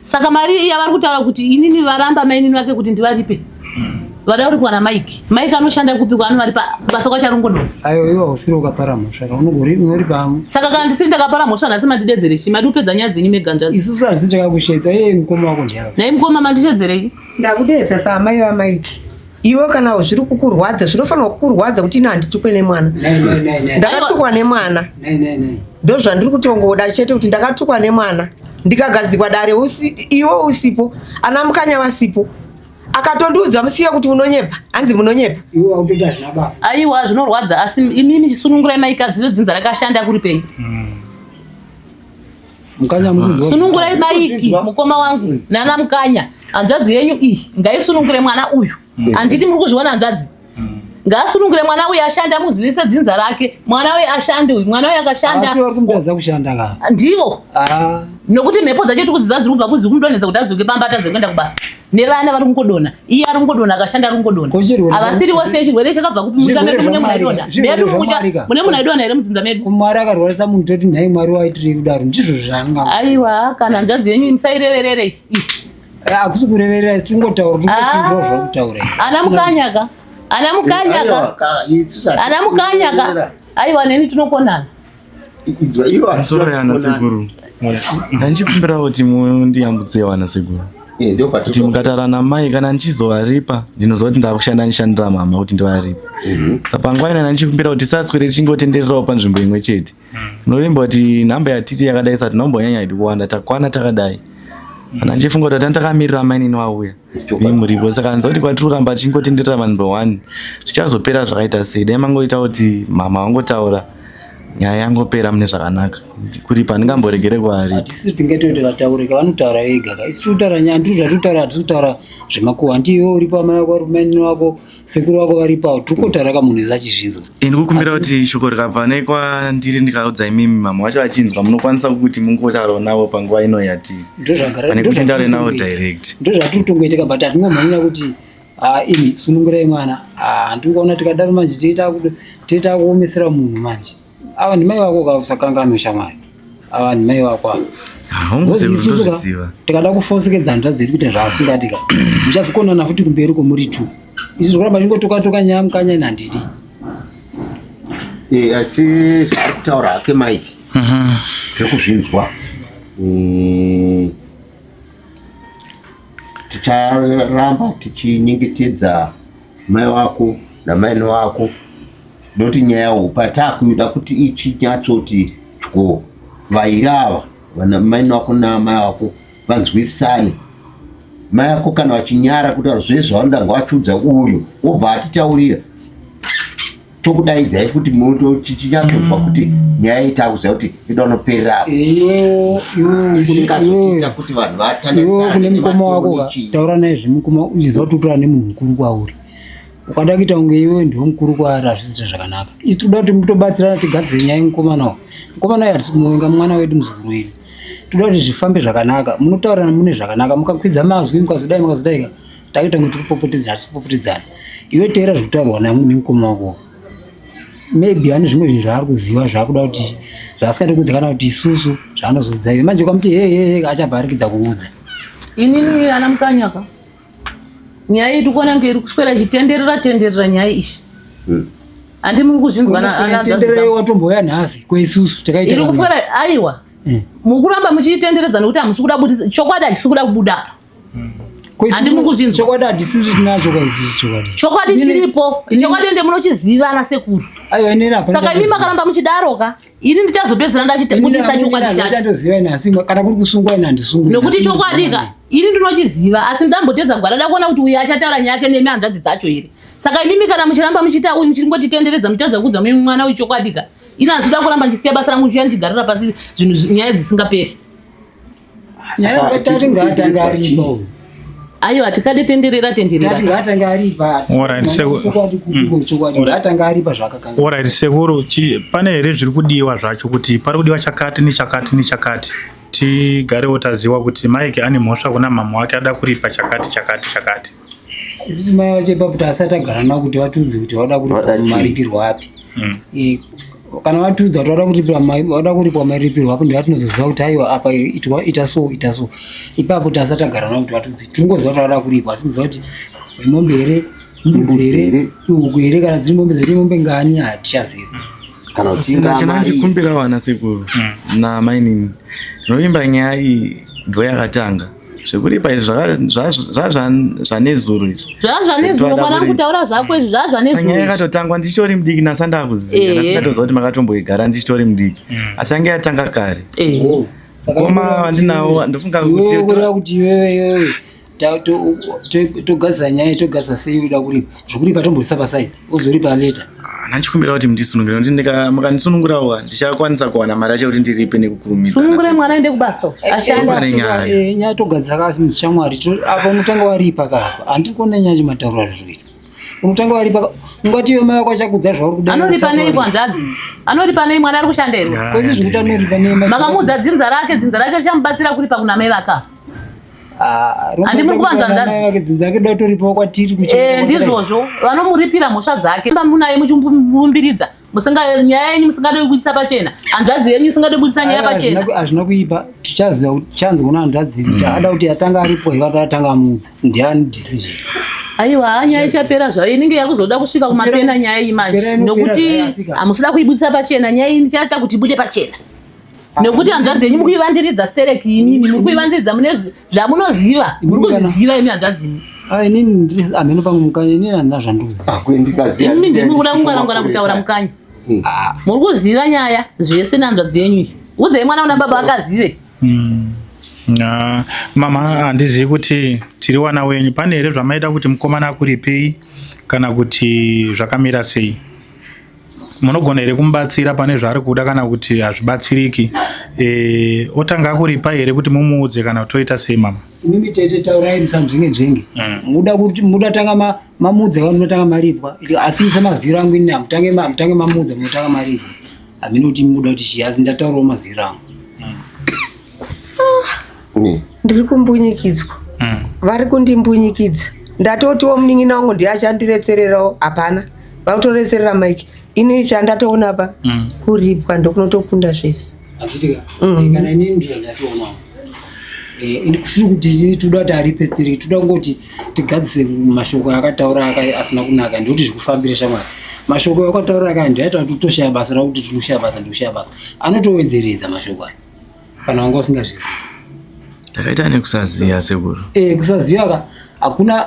Saka mari iya vari kutaura kuti inini varamba mainini vake kuti ndivaripe. Vada uri kuwana Mike. Mike anoshanda kupi kwaanovaripa kubasa kwacho ari kungodona. Ayo iwe usiri ukapara mhosva ka unogori unoripa. Saka kana ndisiri ndakapara mhosva nhasi mandidedzere chii? Madi kupedza nyaya dzenyu mega nzvadzi. Isusu hatisi takakusheedza iye mukoma wako ndiye. Nhai mukoma mandishedzerei? Ndakudedza saamai vaMike. Iwe kana zviri kukurwadza zvinofanirwa kukurwadza kuti ini handitukwe nemwana. Ndakatukwa nemwana. Ndozvandiri kutongoda chete kuti ndakatukwa nemwana. Ndikagadzikwa dare iwe usipo, ana Mukanya vasipo. Akatondiudza musiye kuti unonyepa, hanzi munonyepa. Iwe wakutoita zvina basa. Aiwa zvinorwadza asi imimi chisunungurai maikadzi dzinza rakashanda kuri pei. Mukanya mukunzwa. Sunungurai Maiki mukoma wangu nana Mukanya hanzvadzi yenyu iyi ngaisunungure mwana uyu. Handiti muri kuzviona hanzvadzi? Ngaasunungure mwana uyu ashande amuzivise dzinza rake. Mwana uyu ashande uyu, mwana uyu akashanda. Asi vari kumutadza kushanda ka? Ndivo. Nokuti mhepo dzacho tiri kudziziva dziri kubva kuzi kumudonhedza kuti adzoke pamba atadze kuenda kubasa. Nevana vari kungodonha. Iye ari kungodonha akashanda ari kungodonha. Havasiri vose chirwere chakabva kupi musha medu mune munhu aidonha. Medu musha mune munhu aidonha here mudzinza medu? Mwari akarwarisa munhu toti nhai Mwari waitirei kudaro ndizvo zvaanga. Aiwa kana hanzvadzi yenyu musaireverere iyi. Hakusi kureverera isi tingotaura tingopindura zvakutaura. Ana Mukanya ka. Ana Mukanya ka. Ana Mukanya ka. Aiwa neni tinokonana. Sorry ana sekuru. Ndanchikumbira kuti mundiyambutsewo ana sekuru. Eh, Kuti mukataura namai kana ndichizovaripa ndinoziva kuti ndakushanda ndishandira mama kuti ndivaripe. Saka panguva ino ndichikumbira kuti tisaswere tichingotendererawo panzvimbo imwe chete. Ndinovimba kuti nhamba yatiri yakadai sati tinombonyanya hedu kuwanda, takwana takadai. Kana ndichifunga kuti tanga takamirira mainini vauya muripo, saka handiziva kuti kwatiri kuramba tichingotenderera panzvimbo one zvichazopera zvakaita sei. Dai mangoita kuti mama vangotaura nyaya yangopera mune zvakanaka, kuripa handingamboregere kuvari. Hatisi tingaite kuti vataure ka, vanotaura vega ka. Isu tiri kutaura nyaya, ndiri zvatiri kutaura, hatisi kutaura zvemakuhwa. Hanti iwe uripo, amai vako varipo, mainini vako, sekuru vako varipo avo, tiri kungotaura ka munhu wese achizvinzwa. Ini kukumbira kuti shoko rikabva nekwandiri ndikaudza imimi, mama vacho vachinzwa, munokwanisa kuti mungotaurawo navo panguva ino yati Ndozvagara pane kuti nditaure navo direct. Ndozvatiri kutongoitika, but hatingomhanyira kuti, "Ah, imi sunungurai mwana." Ah, handingoona tikadaro manje tiita kuomesera munhu manje. Ava ndimai vako ka, usakanganwe shamwari, ava ndimai vako ava. Hongu, Because isusu ka, ndozviziva. tikada kufosekedza hanzvadzi dzedu kuita zvaasingadi ka, muchazokonana futi kumberi kwomuri two. Izvi zvokuramba chingotoka toka nyaya mukanya ini handidi. Eh, asi zvaari kutaura hake Mike tiri kuzvinzwa. Ticharamba tichinyengetedza mai wako namaini wako, nekuti nyaya upa takuida kuti ichinyatsoti tyo, vairi ava, vana maini wako namai wako, vanzwisisane. Mai ako kana vachinyara kutaura zvese zvavanoda, ngavachiudza uyu, wobva atitaurira, tokudaidzai futi tichinyatsonzwa kuti nyaya iyi takuziva kuti ida unoperera apa. Iwewo iwewo Isingazotiita kuti vanhu iwewo kune vatandadzane mukoma wako ka, taura naye zvemukoma uchiziva kuti utaura nemunhu mukuru kwauri. Ukada kuita kunge iwewe ndiwe mukuru kwaari, hazvisi zvakanaka. Isi toda kuti mutobatsirana tigadzire nyaya yemukomana uyu. Mukomana uyu hatisi kumuvenga, mwana wedu, muzukuru wedu. Toda kuti zvifambe zvakanaka, munotaurirana mune zvakanaka. Mukakwidza mazwi, mukazodai mukazodai ka, takuita kunge tiri kupopotedzana, hatisi kupopotedzana. Iwe teera zvekutaurwa nemukoma wako, maybe ane zvimwe zvinhu zvaari kuziva zvaakuda kuti zvaasingadi kuudza, kana kuti isusu zvaanozoudza iwe manje ukamuti he he he, achabva arekidza kuudza. Inini ana mukanyaka, nyaya iyi tikuona nge iri kuswera ichitenderera tenderera nyaya iyi. Handi muri kuzvinzwa Tenderera watombouya nhasi kweisusu takaita iri kuswera, aiwa, mukuramba muchiitenderedza nekuti hamusi kuda budisa chokwadi, hachisi kuda kubuda apa. Handi mukuzvinzwa? Chokwadi hatisisu tinacho kwaisusu chokwadi. Chokwadi chiripo, chokwadi ende munochiziva ana sekuru. Aiwa, inini hapana Saka imi chandoziva. makaramba muchidaro ka, ini ndichazopedzisira ndachibudisa chokwadi chacho. Chandoziva ini, asi kana kuri kusungwa ini handisungwi. Nekuti chokwadi ka ini ndinochiziva, asi ndambotedza gwara da kuona kuti uyu achataura nyaya yake nemi hanzvadzi dzacho here. Saka imimi kana muchiramba muchiita uyu, muchingotitenderedza, muchitadza kuudza mimi mwana uyu chokwadi ka, ini handida kuramba ndichisiya basa rangu ndichiuya ndichigarira pasi zvinhu nyaya dzisingaperi. Nyaya tati ngaatanga aripa uyu. Aiwa, tikade tenderera tenderera. Tati ngaatanga aripa. Alright, Chokwadi kupiko chokwadi, ngaatanga aripa zvakakanga. Alright sekuru, pane here zviri kudiwa zvacho, kuti pari kudiwa chakati nechakati nechakati, tigarewo taziva kuti Mike ane mhosva kuna mama wake, ada kuripa chakati chakati chakati? Isusu mai vacho ipapo tasati tagara navo kuti vatiudze kuti vada Vada kuripwa chii? maripirwo api. Kana vatiudza kuti vada kuripira vada kuripwa maripirwo apo, ndivatinozoziva kuti aiwa, apa itwa, ita so, ita so. Ipapo tasati tagara navo kuti vatiudze. Tinongoziva kuti vada kuripwa, asi kuziva kuti mombe here, mbudzi here, here. huku here, kana dziri mombe dzati mombe ngani, hatichaziva. Kana Sina uchinga chana mari ndichikumbira vana sekuru namainini, ndinovimba nyaya iyi ndo yakatanga zvekuripa izvi zvanezuro izvi. Zvazvanezuro mwana, kutaura zvako izvi zvazvanezuro. Nyaya yakatotangwa ndichitori mudiki, nasandakuziva, nasingatoziva kuti makatomboigara ndichitori mudiki, asi yange yatanga kare. Koma vandinawo ndofunga kuti Iwewe kureva kuti iwewe iwewe togadzira nyaya, togadzira sei? Uda kuripa zvokuripa, tomboisa pasaidi, ozoripa later. Nanchikumbira kuti mundisunungure, nekuti mukandisunungurawo ndichakwanisa kuwana mari yacho kuti ndiripe nekukurumidza. Sunungurai mwana aende kubasa ashande. Pane nyaya. Nyaya togadzira ka shamwari. Apa unotanga waripa ka apa, handiri kuona nyaya chimatauro azvoita. Unotanga waripa ka, ungati iwe mai wako achakudza zvauri kuda. Anoripa nei kwanzvadzi? Anoripa nei? Mwana ari kushanda here? Kwese zvekuti anoripa nei Makamuudza dzinza rake, dzinza rake richamubatsira kuripa kuna mai vaka. Handi muri kuvanza hanzvadzi? Mai vake dzinza rake datoripawo kwatiri kuchengeta. Ndizvozvo, vanomuripira mhosva dzake. Munaye muchimumbiridza, musinga nyaya yenyu musingade kubudisa pachena, hanzvadzi yenyu isingade kubudisa nyaya Aiwa, pachena. Hazvina kuipa, tichaziva kuti chanzi kuna hanzvadzi kuti ada kuti atanga aripo here, kuti atanga amudza ndiani decision. Aiwa, nyaya ichapera zvayo, inenge yakuzoda kusvika kumapena nyaya iyi manje, Kupera inopera nokuti zvayo, asika. hamusida kuibudisa pachena nyaya iyi, ndichaita kuti ibude pachena. Nekuti hanzvadzi yenyu mukuivandiridza stereki imimi, muri kuivandiridza mune zvamunoziva, muri kuzviziva imi hanzvadzi imi. Ah, inini ndiri hameno pamwe mukanya inini handina zvandikuziva. Ah, kuendikaziya. Imi ndimi kuda kungwarangwara kutaura mukanya. Muri kuziva nyaya zvese nehanzvadzi yenyu iyi. Udzai mwana una baba akazive. Ah, mama handizivi kuti tiri wana wenyu pane here zvamaida kuti mukomana akuripei kana kuti zvakamira sei munogona here kumubatsira pane zvaari kuda kana kuti hazvibatsiriki e, otanga akuripa here kuti mumuudze kana kuti toita sei mama Imimi tete taurai musanzvenge nzvenge. Muda kuti muda tanga mamuudza kana munotanga maripwa. Asi semaziviro angu ini hamutange hamutange mamuudza munotanga maripwa. Hameno kuti muda kuti chii asi ndataurawo maziviro angu. Ndiri kumbunyikidzwa. Vari kundimbunyikidza. Ndatotiwo munin'ina wangu ndiye achandiretsererawo hapana. Vari kutoretserera Mike. Ini chandatoona pa kuripwa ndokunotokunda zvese. Hazvitika. Kana inini ndizvo ndatoonawo. Eh, kusiri kuti toda kuti aripe tiri toda kungoti tigadzise mashoko akataura aka asina kunaka ndikuti zvikufambire shamwari mashoko akataura aka ndiaita kuti toshaya basa rakuti tinoshaya basa ndikushaya basa anotowedzeredza mashoko aya kana wanga usingazvizivi ndakaita nekusaziva sekuru eh kusaziva ka hakuna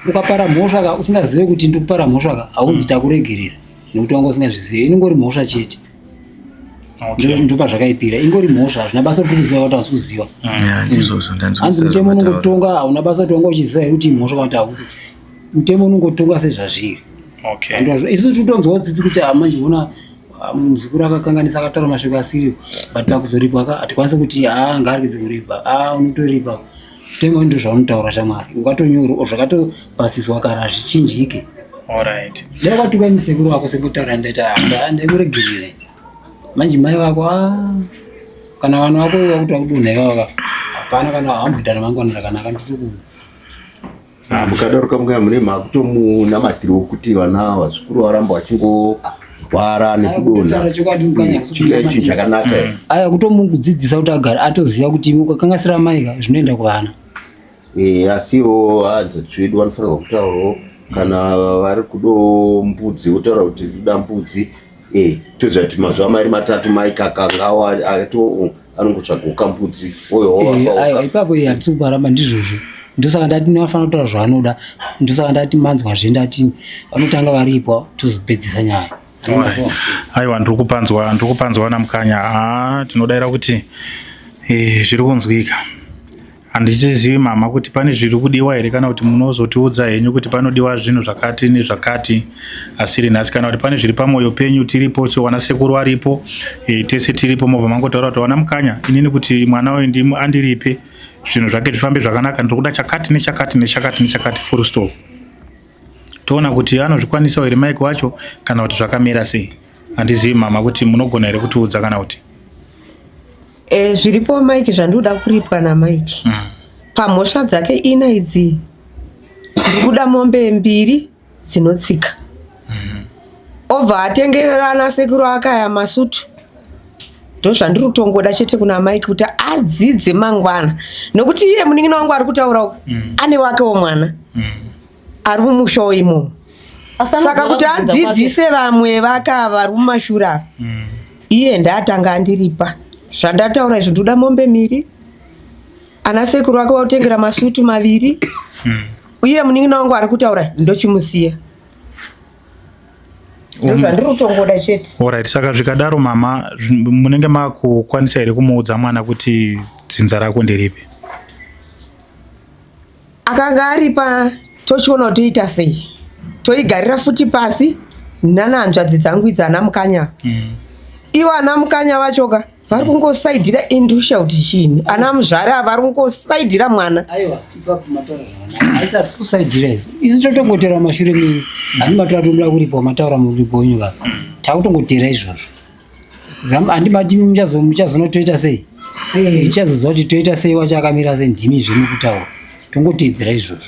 ukapara mhosva ka usingazive kuti ndikupara mhosva ka haunzi takuregerera nekuti wanga usingazvizive inongori mhosva chete Okay. Ndopa zvakaipira ingori mhosva hazvina basa kuti kuziva kuti hausi kuziva Yeah, ndizvozvo hanzi mutemo unongotonga hauna basa kuti wanga uchiziva here kuti mhosva kana kuti hausi mutemo unongotonga sezvazviri Okay. Andozvo isu titonzwawo tsitsi kuti ah, manje ona ah, muzukuru akakanganisa akataura mashoko asiriwo but pakuzoripwa ka hatikwanisi kuti ah ngaaregedze kuripa ah unotoripa mutemo ndo zvaunotaura shamwari ukatonyorwa zvakatopasiswa kare hazvichinjike Alright. Dai watuka ni sekuru wako sekutaura ndaita ah, ndaikuregerera manje mai vako ah, kana vana vako vakuti vakudonha ivava hapana kana hamboita ramangwana rakanaka nditokuudza Ah, mukadaro kamuka mune makutomunamatirawo kuti vana vazukuru varamba vachingorwara nekudonha Kutaura chokwadi mukanya Chinga ichi chakanaka here? aya kutomudzidzisa kuti agare atoziva kuti ukakangasira mai ka zvinoenda kuvana Eh, asiwo hanzvadzi vedu vanofanirwa kutaurawo kana vari kudo mbudzi votaura kuti toda mbudzi Eh, toziva kuti mazuva mairi matatu Mike akanga ato anongotsvaga mbudzi oyo Eh, aiwa ipapo iye hatisi kuparamba ndizvozvo ndosaka ndati vanofanira kutaura zvaanoda ndosaka ndati manzwazve ndati vanotanga varipwa tozopedzisa nyaya Aiwa ndiri kupanzwa ndiri kupanzwa namukanya haa tinodaira kuti eh, zviri kunzwika handichizivi mama kuti pane zviri kudiwa here kana kuti munozotiudza henyu kuti panodiwa zvinhu zvakati nezvakati asiri nhasi kana kuti pane zviri pamwoyo penyu tiripo sewana sekuru aripo e, tese tiripo mobva mangotaura kuti wana mukanya inini kuti mwana uyu ndimu andiripe zvinhu zvake zvifambe zvakanaka ndiri kuda chakati nechakati nechakati nechakati full stop toona kuti anozvikwanisawo here Mike wacho kana kuti zvakamira sei handizivi mama kuti munogona here kutiudza kana kuti E, zviripo Mike zvandinoda kuripwa naMike pamhosva dzake ina idzi ndikuda mombe mbiri dzinotsika obva atengera ana sekuru akaya masutu ndozvandiri kutongoda chete kuna Mike kuti adzidze mangwana nokuti iye munin'ina wangu ari kutaura uku ane wakewo mwana ari mumushawo imomo saka kuti adzidzise vamwe vaka vari mumashure ava iye ndaatanga andiripa zvandataura izvo ndoda mombe miri ana sekuru vake vautengera masutu maviri uye munin'ina wangu ari kutaura ndochimusiya ndozvandiri kutongoda chete Alright, saka zvikadaro mama munenge makukwanisa here kumuudza mwana kuti dzinza rako nderipi? Akanga aripa tochiona kuti toita sei toigarira futi pasi nana hanzvadzi dzangu idzi ana mukanya ivo ana mukanya vachoka vari kungosaidhira indusha kuti chiini ana muzvare ava vari kungosaidhira mwana aiwa ipapo mataura zvakanaka aisi hatisi kusaidhira isu isu totongotera mashure menyu handi mataura tomuda kuripo mataura muripo wenyu ka takutongotera izvozvo Handi mati muchazoona toita sei tichazoziva kuti toita sei wacho akamira sei ndimi zvemukutaura tongoteedzera izvozvo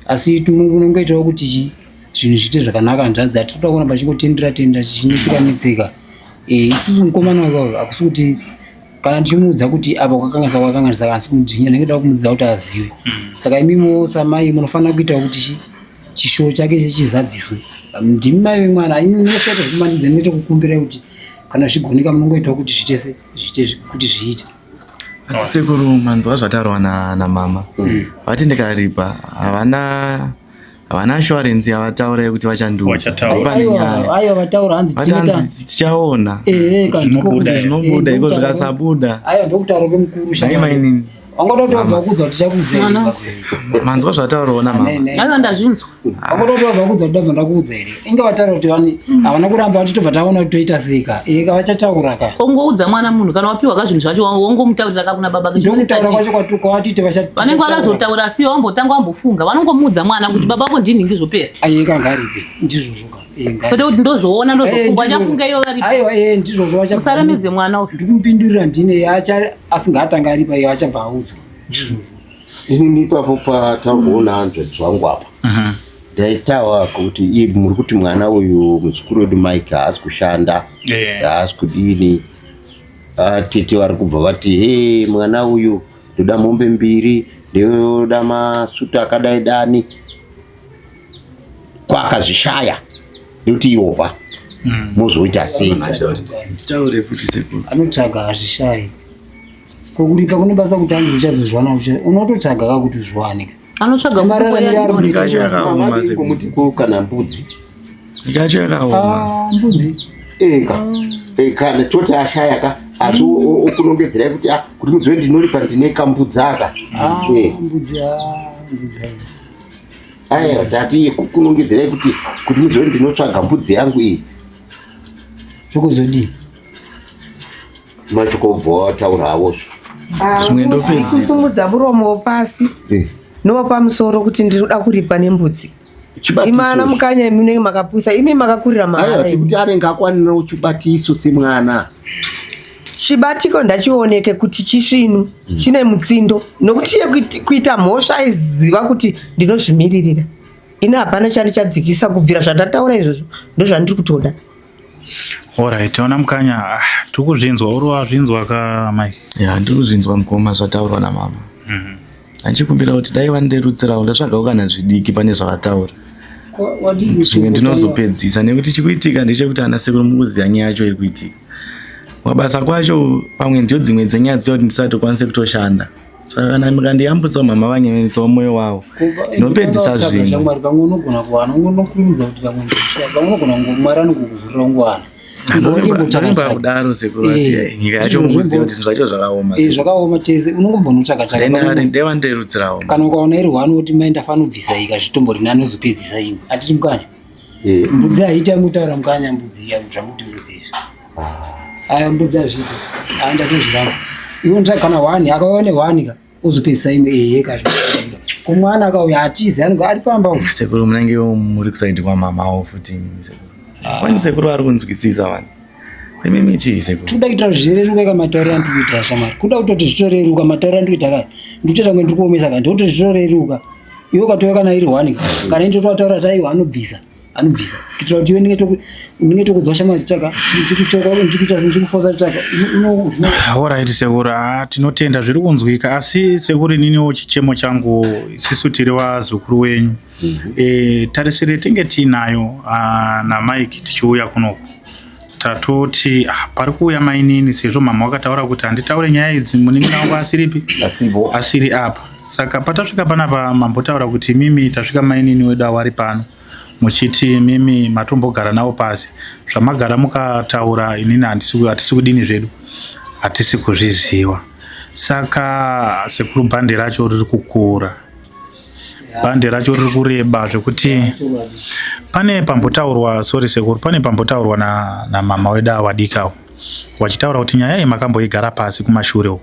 asi unongoitawo kuti zvinhu zviite zvakanaka hanzvadzi hatitoda kuona pachingotendera tendera chichinetseka netseka eh, isusu mukomana wekayo hakusi kuti kana ndichimuudza kuti apa kwakanganisa kwakanganisa asi kumudzvinya ndinenge da kumuudza kuti azive saka imimiwo samai munofanira kuitawo kuti chishuwo chake chizadziswe ndimi mai vemwana imi munosaita zvekumanikidza ndinoita kukumbira kuti Kana zvichigoneka munongoitawo kuti zviite se zviite kuti zviite. Asi sekuru manzwa zvataurwa namama vati ndikaripa havana havana assurance yavataura yekuti vachandiudza. Vachataura. Pane nyaya. Aiwa vataura hanzi Vati tineta hanzi tichaona ehe kana Zvinobuda kuti zvinobuda Eh, iko ndokutaura- zvikasabuda. Aiwa ndokutaura kwemukuru Nhai shamwari. mainini Wangoda kuti wabva kuudza kuti tichakuudza here Mwana. baba? manzwa zvataurwawo namama. Nei, nei. Aiwa ndazvinzwa. Wangoda kuti wabva kuudza kuti ndabva ndakuudza here? Inga vataura kuti vani havana kuramba vati tobva taona kuti toita sei ka. Eh ka vachataura ka. Kongoudza mwana munhu kana wapiwa ka zvinhu zvacho wongomutaurira ka kuna baba ke zvinonetsa Ndokutaura chii? kwacho kwatu kwavatiite vacha. Vanenge varazotaura asi wambotanga wambofunga vanongomuudza mwana kuti baba vako ndinhingi zvopera. Aiye ka ngaripe. Ndizvozvo ka. Eh ngaripe. Kwete kuti ndozoona Eh, ndozofunga ndizvozvo. vachafunga iyo varipo. Aiwa eh ndizvozvo vacha. Musaremedze mwana uyu. Ndikumupindurira ndine acha asingatanga aripa iye achabva audzwa. Ndizvozvo. Inini ipapo pataurwawo hanzvadzi wangu apa ndaitawa kuti ii muri kuti mwana uyu muzukuru wedu Mike haasi kushanda haasi kudini. Ah, tete vari kubva vati he mwana uyu ndoda mombe mbiri ndoda masutu akadai dani kwakazvishaya nekuti irovha mozoita sei? Nditaure futi sekuru. Anotsvaga hazvishayi. Kokuripa kune basa kuti anzi uchazozviwana unototsvaga ka kuti uzviwane ka. Anotsvaga Semararamiro mukuwo ari yacho. Nyika yacho yakaoma Mama sekuru. kumuti ko kana mbudzi Nyika yacho yakaoma. Ah, mbudzi. eka kana toti ashaya ka asi okunongedzerai kuti ah, kuti mudziwe ndinoripa ndine kambudzi aka. Ah, Eh. mbudzi ah, mbudzi. Aiwa tati kunongedzerai kuti kuti mudziwe ndinotsvaga mbudzi yangu iyi. Zvokuzodii? Machikobva wataura hawozvo. Zvimwe ndopedzisa. Kusimudza muromo pasi nowapamusoro kuti ndinoda kuripa nembudzi. Imana mukanya imi munenge makapusa imi makakurira Aiwa mahara imi. tikuti anenge akwanira chibatiso semwana. Chibatiko ndachioneke kuti chisvinu chine mutsindo nokuti iye kuita mhosva aiziva kuti ndinozvimiririra. Ini hapana chandichadzikisa kubvira zvandataura izvozvo ndozvandiri kutoda. Alright, ona mukanya ah, tiri kuzvinzwa uri wazvinzwa ka Mike. Ya ndiri kuzvinzwa mukoma zvataurwa namama. Anchikumbira kuti dai vandirerutsirawo ndatsvagawo kana zvidiki pane zvavataura. Zvimwe ndinozopedzisa nekuti chikuitika ndechekuti ana sekuru mukuziva nyaya yacho iri kuitika. Mabasa kwacho pamwe ndiyo dzimwe dzenyaya dziya kuti ndisatokwanise kutoshanda. Saka kana mukandiyambutsawo mama vanyevenetsawo mwoyo wavo ndinopedzisa zvimwe. Shamwari pamwe unogona kuwana unokurumidza kuti pamwe ndosvika pamwe unogona Mwari anogokuvhurira ungowana. Ndoremba kudaro sekuru asi nyika yacho mukuziva kuti zvinhu zvacho zvakaoma. Eh zvakaoma tese unongombonotsvaga tsvaga. Dai vandirerutsirawo. Kana ukaona iri hwani woti mai ndafana kubvisa iyi kazvitombori nani ozopedzisa imwe. Hatiti mukanya. Mbudzi haiti angutaura mukanya mbudzi iya zvakuti mbudzi izvi. Aya mbudzi hazviiti. Aya ndatozviramba. Iwe unotsvaga kana hwani akauya nehwani ka ozopedzisa imwe ehe kazvo. Kumwana akauya hatizi anenge ari pamba uko. Sekuru munenge muri kusaidi kwamamawo futi imimi sekuru. Kwani sekuru vari kunzwisisa vanhu. Imimi chii sekuru? Tikuda kuita kuti zvireruke kamatauriro andiri kuita shamwari. Kuda kutoti zvitoreruka matauriro andiri kuita kaya. Ndikutoita kunge ndiri kuomesa kaya. Ndikuti zvitoreruka. Iwe ukatouya kana iri hwani ka. Kana ini tototaura kuti aiwa anobvisa. Anobvisa. Kuitira kuti iwe ndinge tokudzwa shamwari tsvaka. Ndikuchoka ndikuita ndikufosa tsvaka. Alright sekuru, ah, tinotenda zviri kunzwika asi sekuru ininiwo chichemo changu isisu tiri vazukuru wenyu. Tarisiro yatinge tiinayo ah, naMike tichiuya kunoku tatoti ah, pari kuuya mainini sezvo mama wakataura kuti handitaure nyaya idzi munin'ina wangu asiripi Asipo. asiri apa. Saka patasvika panapa mambotaura kuti mimi tasvika mainini wedu awari pano muchiti mimi matombogara navo pasi zvamagara mukataura inini hatisi kudini zvedu hatisi kuzviziva. Saka sekuru bhande racho riri kukura, bhande racho riri kureba zvekuti pane pambotaurwa, sorry sekuru, pane pambotaurwa namama wedu awadikawo wachitaura kuti nyaya iyi makamboigara pasi kumashure uko.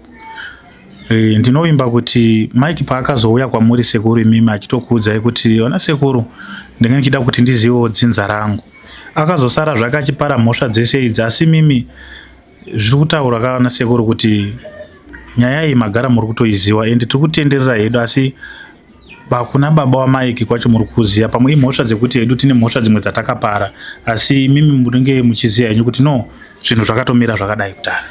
Ndinovimba kuti Mike paakazouya kwamuri sekuru imimi achitokuudzai kuti ona sekuru ndinge ndichida kuti ndizivewo dzinza rangu. Akazosara zvake achipara mhosva dzese idzi asi mimi zviri kutaurwa kana sekuru kuti nyaya iyi magara muri kutoiziva ende tiri kutenderera hedu asi kuna baba waMike kwacho muri kuziva pamwe imhosva dzekuti hedu tine mhosva dzimwe dzatakapara asi mimi munenge muchiziva henyu kuti no zvinhu zvakatomira zvakadai kudhara.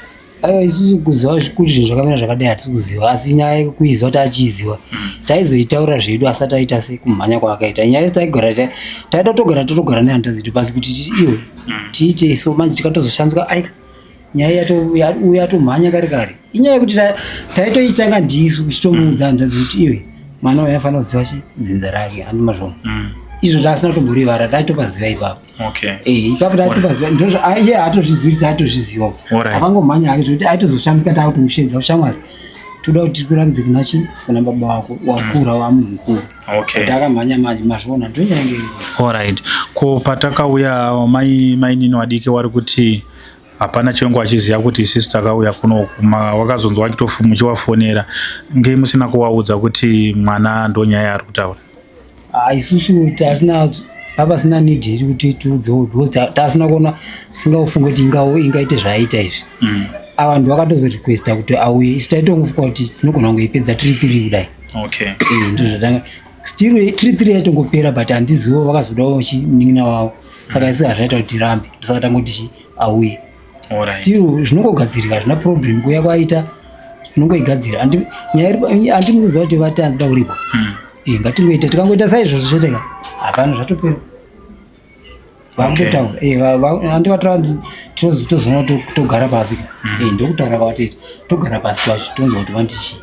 Aiwa isusu kuziva kuti zvinhu zvakamira zvakadai hatisi kuziva asi nyaya yekuiziva kuti achiiziva taizoitaura zvedu asati aita sekumhanya kwaakaita. Nyaya yese taigara taida togara totogara nehanzvadzi dzedu pasi kuti iwe tiite so manje tikatozoshandiswa aika. Nyaya uyo atomhanya kare kare. Inyaya yekuti taitoitanga ndisu tichitomuudza hanzvadzi kuti iwe mwana uyu anofanira kuziva chi dzinza rake handi mazvona. Izvo taasina kutomborivara taitopaziva ipapo. Okay. Eh, ipapo taitopaziva ndozvo iye haatozvizivi kuti taatozviziva. Akangomhanya hake zvekuti aitozoshamisika taakutomushedza shamwari. Toda kuti tikuratidze kuna chi kuna baba wako wakura wamunhu mukuru. Okay. Kuti akamhanya manje mazviona ndonyaya yange iripo. Alright. Ko patakauya mai mainini wadiki wari kuti hapana chengu achiziva kuti isisu takauya kuno wakazonzwa muchiwafonera ngei musina kuwaudza kuti mwana ndonyaya yaari kutaura? Ah, isusu tasina papasina need yedu kuti tiudzewo because tasina kuona singaufunge kuti ingaite zvaaita izvi. Ava vanhu vakatozorequesta kuti auye isu taitongofunga kuti tinogona kungoipedza tiri piri kudai. Okay. Eh, ndozvatanga still tiri piri yaitongopera but handiziwo vakazodawo munin'ina wavo saka isu hazvaita kuti tirambe ndosaka tangoti chi auye. Alright. Still zvinongogadzirika hazvina problem kuuya kwaita tinongoigadzira nyaya iri handimukuziva kuti vati anoda kuripwa. Eh, ngatingoita tikangoita saizvozvo chete ka hapana zvatopera. Vakutotaura eh, handi vatora tozoona togara pasi ka. Eh, ndokutaura kwavatoita togara pasi kwacho tonzwa kuti vanoti chii.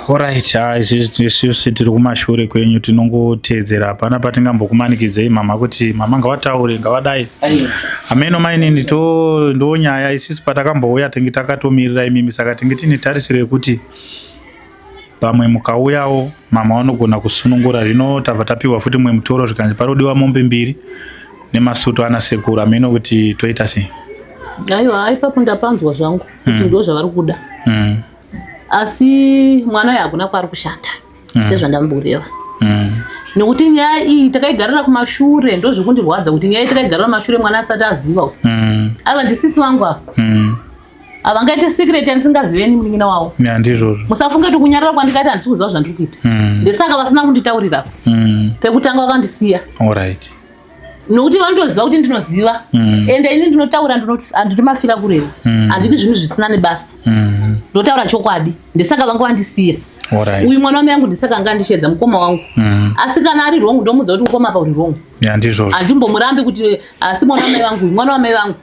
Alright, ah, isusu tiri kumashure kwenyu tinongoteedzera hapana patingambokumanikidzei mama kuti mama ngavataure ngavadai. Hameno mainini to ndo nyaya isusu patakambouya tinge takatomirira imimi saka tinge tine tarisiro yekuti pamwe mukauyawo mama vanogona kusunungura zvino tabva tapiwa futi mumwe mutoro zvikanzi parodiwa mombe mbiri nemasutu ana sekuru hameno kuti toita sei. Aiwa, ipapo ndapanzwa zvangu kuti ndo zvavari kuda. Asi mwana uyu hakuna kwaari kushanda sezvandamboreva. Nokuti nyaya iyi takaigarira kumashure ndozvekundirwadza kuti nyaya iyi takaigarira kumashure mwana asati aziva. Ava ndisisi vangu ava. Havangaiti secret yandisingazive ni munin'ina wavo. Ya ndizvozvo. Musafunge kuti kunyarara kwandikaita handisi kuziva zvandiri kuita. Ndesaka vasina kunditaurira. Pekutanga vakandisiya. Alright. Nokuti vanotoziva kuti ndinoziva. Ende ini ndinotaura handidi mafira kureva. Handidi zvinhu zvisina nebasa. Ndotaura chokwadi. Ndesaka vanga vandisiya. Alright. Uyu mwana wamai yangu ndesaka anga andishedza mukoma wangu. Asi kana ari wrong ndomuudza kuti mukoma apa uri wrong. Ya ndizvozvo. Handimbomurambi kuti asi mwana wamai vangu uyu mwana wamai vangu.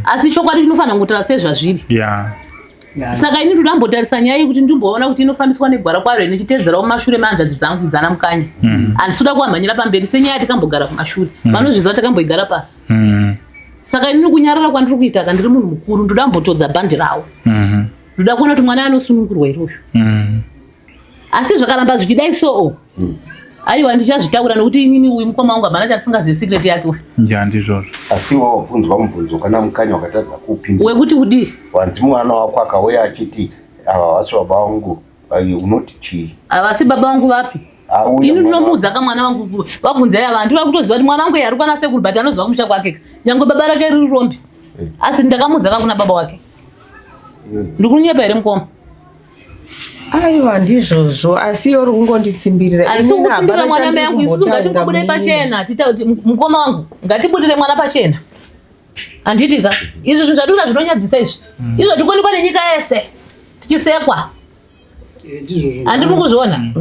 Asi chokwadi chinofanira kungotaura sezvazviri. Ya. Saka ini ndoda kumbotarisa nyaya iyi kuti ndimboona kuti inofambiswa negwara kwayo ndichiteedzerawo mumashure mehanzvadzi dzangu dzana Mukanya. Handisi kuda kuvamhanyira pamberi senyaya yatikambogara kumashure. Vanozviziva takamboigara pasi. Saka inini kunyarara kwandiri kuita ka ndiri munhu mukuru ndoda kumbotodza bhandi rawo. Ndoda kuona kuti mwana anosunungurwa here uyu. Asi zvakaramba zvichidai so aiwa ndichazvitaura nokuti inini uyu mukoma wangu hapana chatisingazivi secret yake uyu. Ya ndizvozvo. Asi iwe wabvunzwa mubvunzo kana Mukanya wakatadza kuupindura. Wekuti kudii? Wanzi mwana wako akauya achiti ava havasi baba vangu, unoti chii? Havasi baba vangu vapi? Auya Ini mwana ndinomuudza ka mwana wangu vabvunzai ava handiri kutoziva kuti mwana wangu ari kwana sekuru but anoziva kumusha kwake ka. Nyangwe baba rake riri rombe. Asi ndakamuudza ka kuna baba wake. Ndikunyepa here mukoma? Aiwa ndizvozvo asi iwe uri kungonditsimbirira. Handisi Inini kukutsimbirira hapana mwana mai yangu, isusu chandiri ngatingobude kumbotaura pachena titaure kuti mukoma wangu ngatibudire mwana pachena. Handiti ka izvi zvinhu zvatikuita zvinonyadzisa izvi. Izvo tikuonekwa nenyika yese tichisekwa. Ndizvozvo. Handimi kuzviona?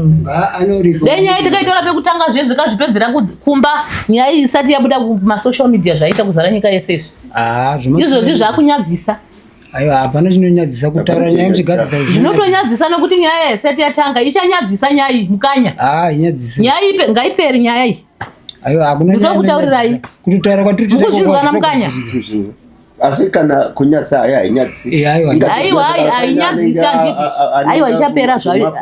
Anoripa. Dai nyaya tikaitora pekutanga zve zvikazvipedzera kumba nyaya iyi isati yabuda kumasocial media zvaita kuzara nyika yese izvi. Ah, zvino Izvozvi zvakunyadzisa. Aiwa, hapana chinonyadzisa kutaura nyaya muchigadzisa. Zvinotonyadzisa nokuti nyaya isati yatanga ichanyadzisa nyaya iyi Mukanya. Ah, inyadzisa. Nyaya iyi ngaipere nyaya iyi. Aiwa, hakuna nyaya Ndokutaurirai. inonyadzisa. Kutaura kwatiri kuita Mukuzvinzwa na Mukanya. Asi kana kunyatsa haya hainyadzisi. Eh, aiwa. Aiwa, hainyadzisi handiti. Aiwa, ichapera zvayo.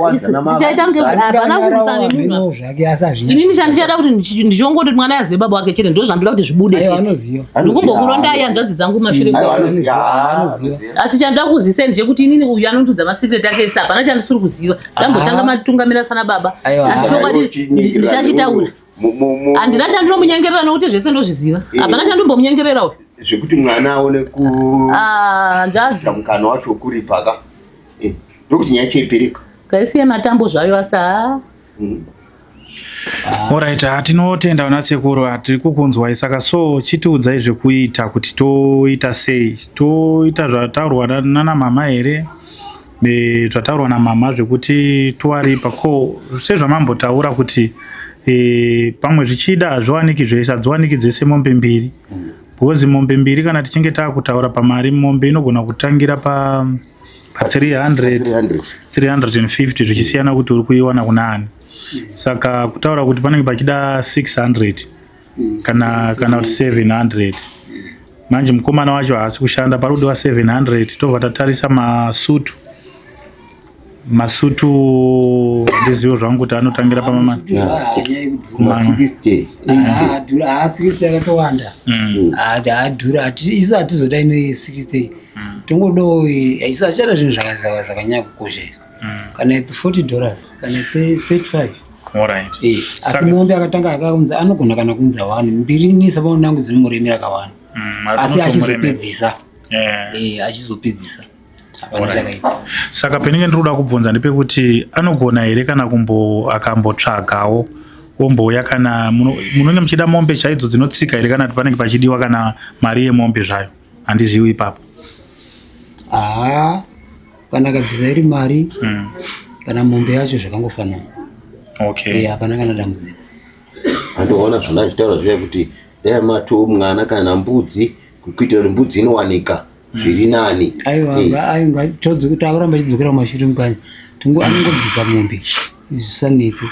Tichaita kunge hapana kurwisana nemunhu. Zvake asi hazvinyadzisi. Inini chandichada kuti ndichongoti mwana azive baba wake chete ndozvandoda kuti zvibude Aiwa, chete. anoziva. Ndikumbokurondai hanzvadzi dzangu kumashure Aiwa, kwangu. anoziva. Anoziva. Asi chandoda kuzivisa ndechekuti inini uyu anondiudza masecret ake ese hapana chandisiri kuziva. Ndambotanga matungamira sana baba. Aiwa. Asi chokwadi ndichachitaura. Handina chandinomunyengerera nokuti zvese ndozviziva. Hapana chandombomunyengerera uyu. Zvekuti mwana aone ku Ah, hanzvadzi. mukana wacho wekuripa ka. Ndokuti nyaya yacho ipereka. Ngaisiye matambo zvayo asi haa. Alright, tinotenda vana sekuru, tiri kukunzwai saka so chitiudzai zvekuita kuti toita sei. Toita zvataurwa nana mama here? Zvataurwa namama zvekuti towaripa ko sezvamambotaura kuti pamwe zvichida hazviwaniki zvese, hadziwaniki dzese mombe mbiri. Because mombe mbiri kana tichinge taakutaura pamari, mombe inogona kutangira pa pa 300 300 350 zvichisiyana kuti uri kuiwana kuna ani. Saka kutaura kuti panenge pachida 600 kana kuti 700. Manje mukomana wacho haasi kushanda, pari kudiwa 700 tobva tatarisa masutu. Masutu handizivo zvangu kuti anotangira pamama. Ma 60. Haa, 60 akatowanda. Haadhura, isu hatizoda ino 60, tongodawo isu hatichada zvinhu zvakanyanya kukosha isu, kana $40 kana 35. Alright. Eh, asi mombe akatanga akaunza anogona kana kuunza one, mbiri nesapaona angu dzinomuremera kawani, asi achizopedzisa. Eh, achizopedzisa hapana chakaipa. Saka penenge ndiri kuda kubvunza ndepekuti anogona here kana kumbo akambotsvagawo ombouya, kana munenge muchida mombe chaidzo dzinotsika here, kana kuti panenge pachidiwa kana mari yemombe zvayo? Handizivi ipapo. Haa, kana akabvisa iri mari kana mombe yacho zvakangofanana. Eh, hapana kana dambudziko. Andoona zvona achitaura zviya kuti dai mato mwana kana mbudzi, kuitira kuti mbudzi inowanika zviri nani. Aiwa. Aiwa, takuramba chidzokera kumashure mukanya, tingo anongobvisa mombe zvisanetse.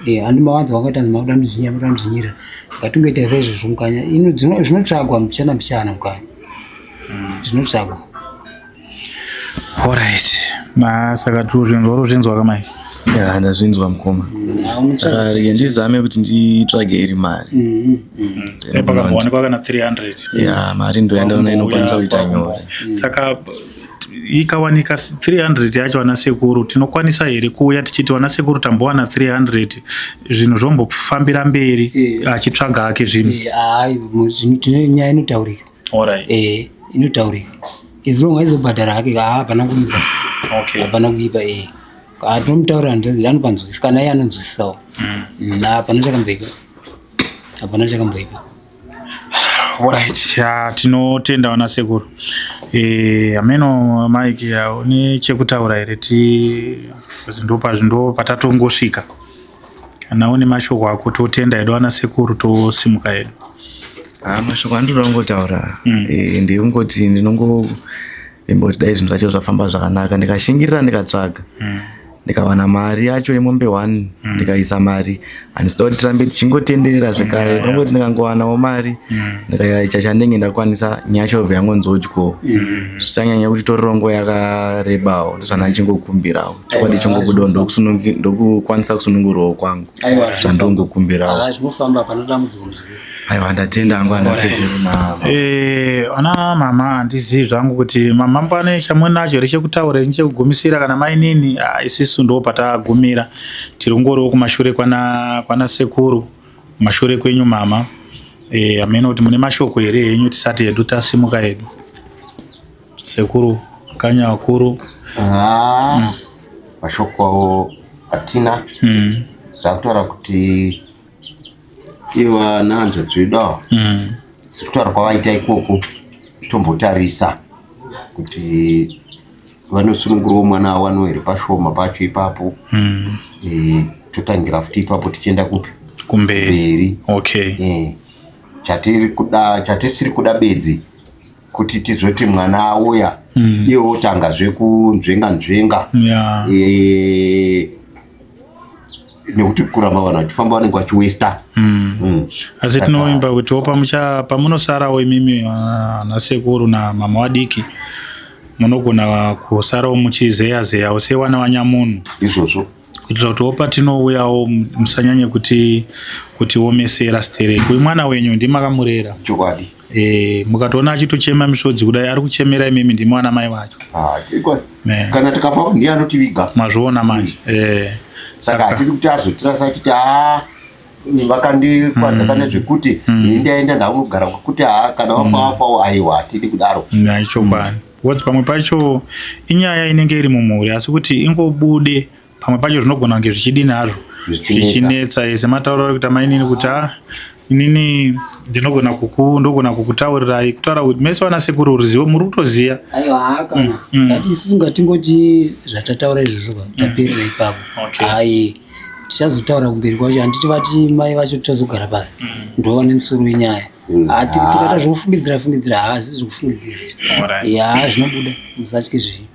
Eh, handi mawanza wakaita makuda ndizvinyira, makuda ndizvinyira, ngatingoita saizvozvo mukanya. Zvinotsvagwa mbichana mbichana mukanya, zvinotsvagwa. Alright. Ma saka tuzvinzwa, ruzvinzwa kamai? Ya, ndazvinzwa mukoma. Saka rege ndizame kuti nditsvage iri mari. Pakambowanikwa kana 300. Ya, mari ndo yandaona inokwanisa kuita nyore. Saka ikawanika 300 yacho, vana sekuru, tinokwanisa here kuuya tichiti, "Vana sekuru, tambowana 300," zvinhu zvombofambira mberi? Achitsvaga hake zvinhu. Eh, hayi, nyaya inotaurika. Eh, inotaurika as long aizobhadhara hake, haa, hapana kuipa. Hapana kuipa, eh, atomutaurira anopanzwisisa, kana iye anonzwisisawo. Hapana chakamboipa, hapana chakamboipa. Alright, ya, tinotenda vana sekuru. Ameno Mike, ya, une chekutaura here? Ti ndo patatongosvika. Kana une mashoko ako, totenda hedu vana sekuru, tosimuka hedu. Ha, mashoko andinoda kungotaura ndekungoti ndinongovimba kuti dai zvinhu zvacho zvafamba zvakanaka, ndikashingirira, ndikatsvaga, ndikawana mari yacho yemombe one, ndikaisa mari. Handisida kuti tirambe tichingotenderera zvekare. Ndongoti ndikangowanawo mari, ndikaita chandenge ndakwanisa, nyaya yacho yobva yangonzodyo, zvisanyanya kuti torero nguva yakarebawo. Ndozvandanga ndichingokumbirawo. Chokwadi chongobudawo, ndokukwanisa kusunungurwawo kwangu, zvandongokumbirawo. Haa, zvinofamba, hapana dambudziko muzukuru. Aiwa, ndatenda hangu ana sekuru na Ana mama, handizivi zvangu kuti mama pane chamunacho here chekutaura ini chekugumisira, kana mainini. Ah, isisu ndo patagumira, tiri kungoriwo kumashure kwana sekuru, kumashure kwenyu mama. Hameno kuti mune mashoko here henyu tisati hedu tasimuka hedu, sekuru kanya vakuru. Ah, mashoko atina zvakutaura kuti iva nahanzvadzi vedu ava, sekutaura kwavaita ikoko, tombotarisa kuti vanosunungurawo mwana awano here pashoma pacho ipapo. Totangira futi ipapo tichienda kupi? Kumberi. Mberi. Chatiri kuda, chatisiri kuda bedzi kuti tizoti mwana auya, iye otangazve kunzvenga nzvenga, nekuti kuramba vanhu vachifamba vanenge vachiwesta. Asi tinovimba kutiwo pamunosarawo imimi, nasekuru namama vadiki, munogona kusarawo muchizeya zeyawo sevana vanyamunhu, Izvozvo. kuitira kutiwo patinouyawo musanyanye kuti kutiomesera stereki. Uyu mwana wenyu, ndimakamurera. Chokwadi. Mukatoona achitochema misodzi kudai, ari kuchemera imimi, ndimi vana mai vacho. Ah, kana tikafa ndiye anotiviga. Mazviona manje. Saka hatidi kuti azotirasa achiti, "Haa, vakandikwadza pane zvekuti ini ndaenda ndaunogara kwekuti haa, kana wafa wafawo." Aiwa, hatidi kudaro. Chokwadi, because pamwe pacho inyaya inenge iri mumhuri, asi kuti ingobude, pamwe pacho zvinogona kunge zvichidini hazvo. Zvichinetsa. Zvichinetsa. Sematauro ari kuita mainini kuti, "A, inini ndinogona kuku ndogona kukutaurirai," kutaura kuti mese vana sekuru ruzivo muri kutoziya. Aiwa, haa, kana ngati isusu ngatingoti zvatataura izvozvo ka, taperera ipapo. Hai, tichazotaura kumberi kwacho, handiti? Vati mai vacho tichazogara pasi, ndova nemusoro wenyaya. Ah, tikaita zvekufungidzira fungidzira hazvisi zvekufungidzira. Ya, zvinobuda, musatye zvinhu.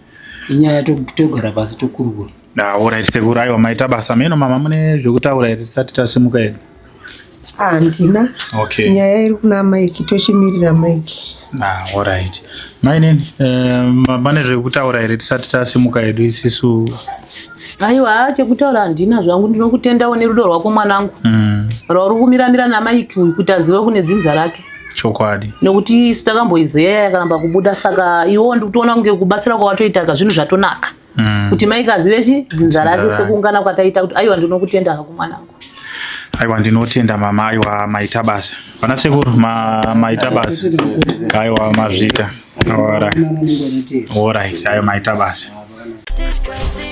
Inyaya togara pasi tokurukura. Alright sekuru, aiwa maita basa. Meno mama mune zvekutaura here tisati tasimuka hedu? Handina. Okay. Nyaya iri kuna Mike, tochimirira Mike. Ah, alright. Mainini, pane zvekutaura here tisati tasimuka hedu isisu? Aiwa, chekutaura handina zvangu, ndinokutendawo nerudo rwako mwanangu. Rwauri kumiramira naMike uyu kuti azive kune dzinza rake. Chokwadi. Nekuti isu takamboizeya yakaramba kubuda, saka iwewo ndikutoona kunge kubatsira kwawatoitaka zvinhu zvatonaka. Kuti Mike azive chi dzinza rake sekuungana kwataita kuti aiwa ndinokutenda hako mwanangu. Aiwa ndinotenda mama, aiwa maita basa. Vana sekuru maita basa. Aiwa mazvita. Alright. Alright, aiwa maita basa. Tichkach.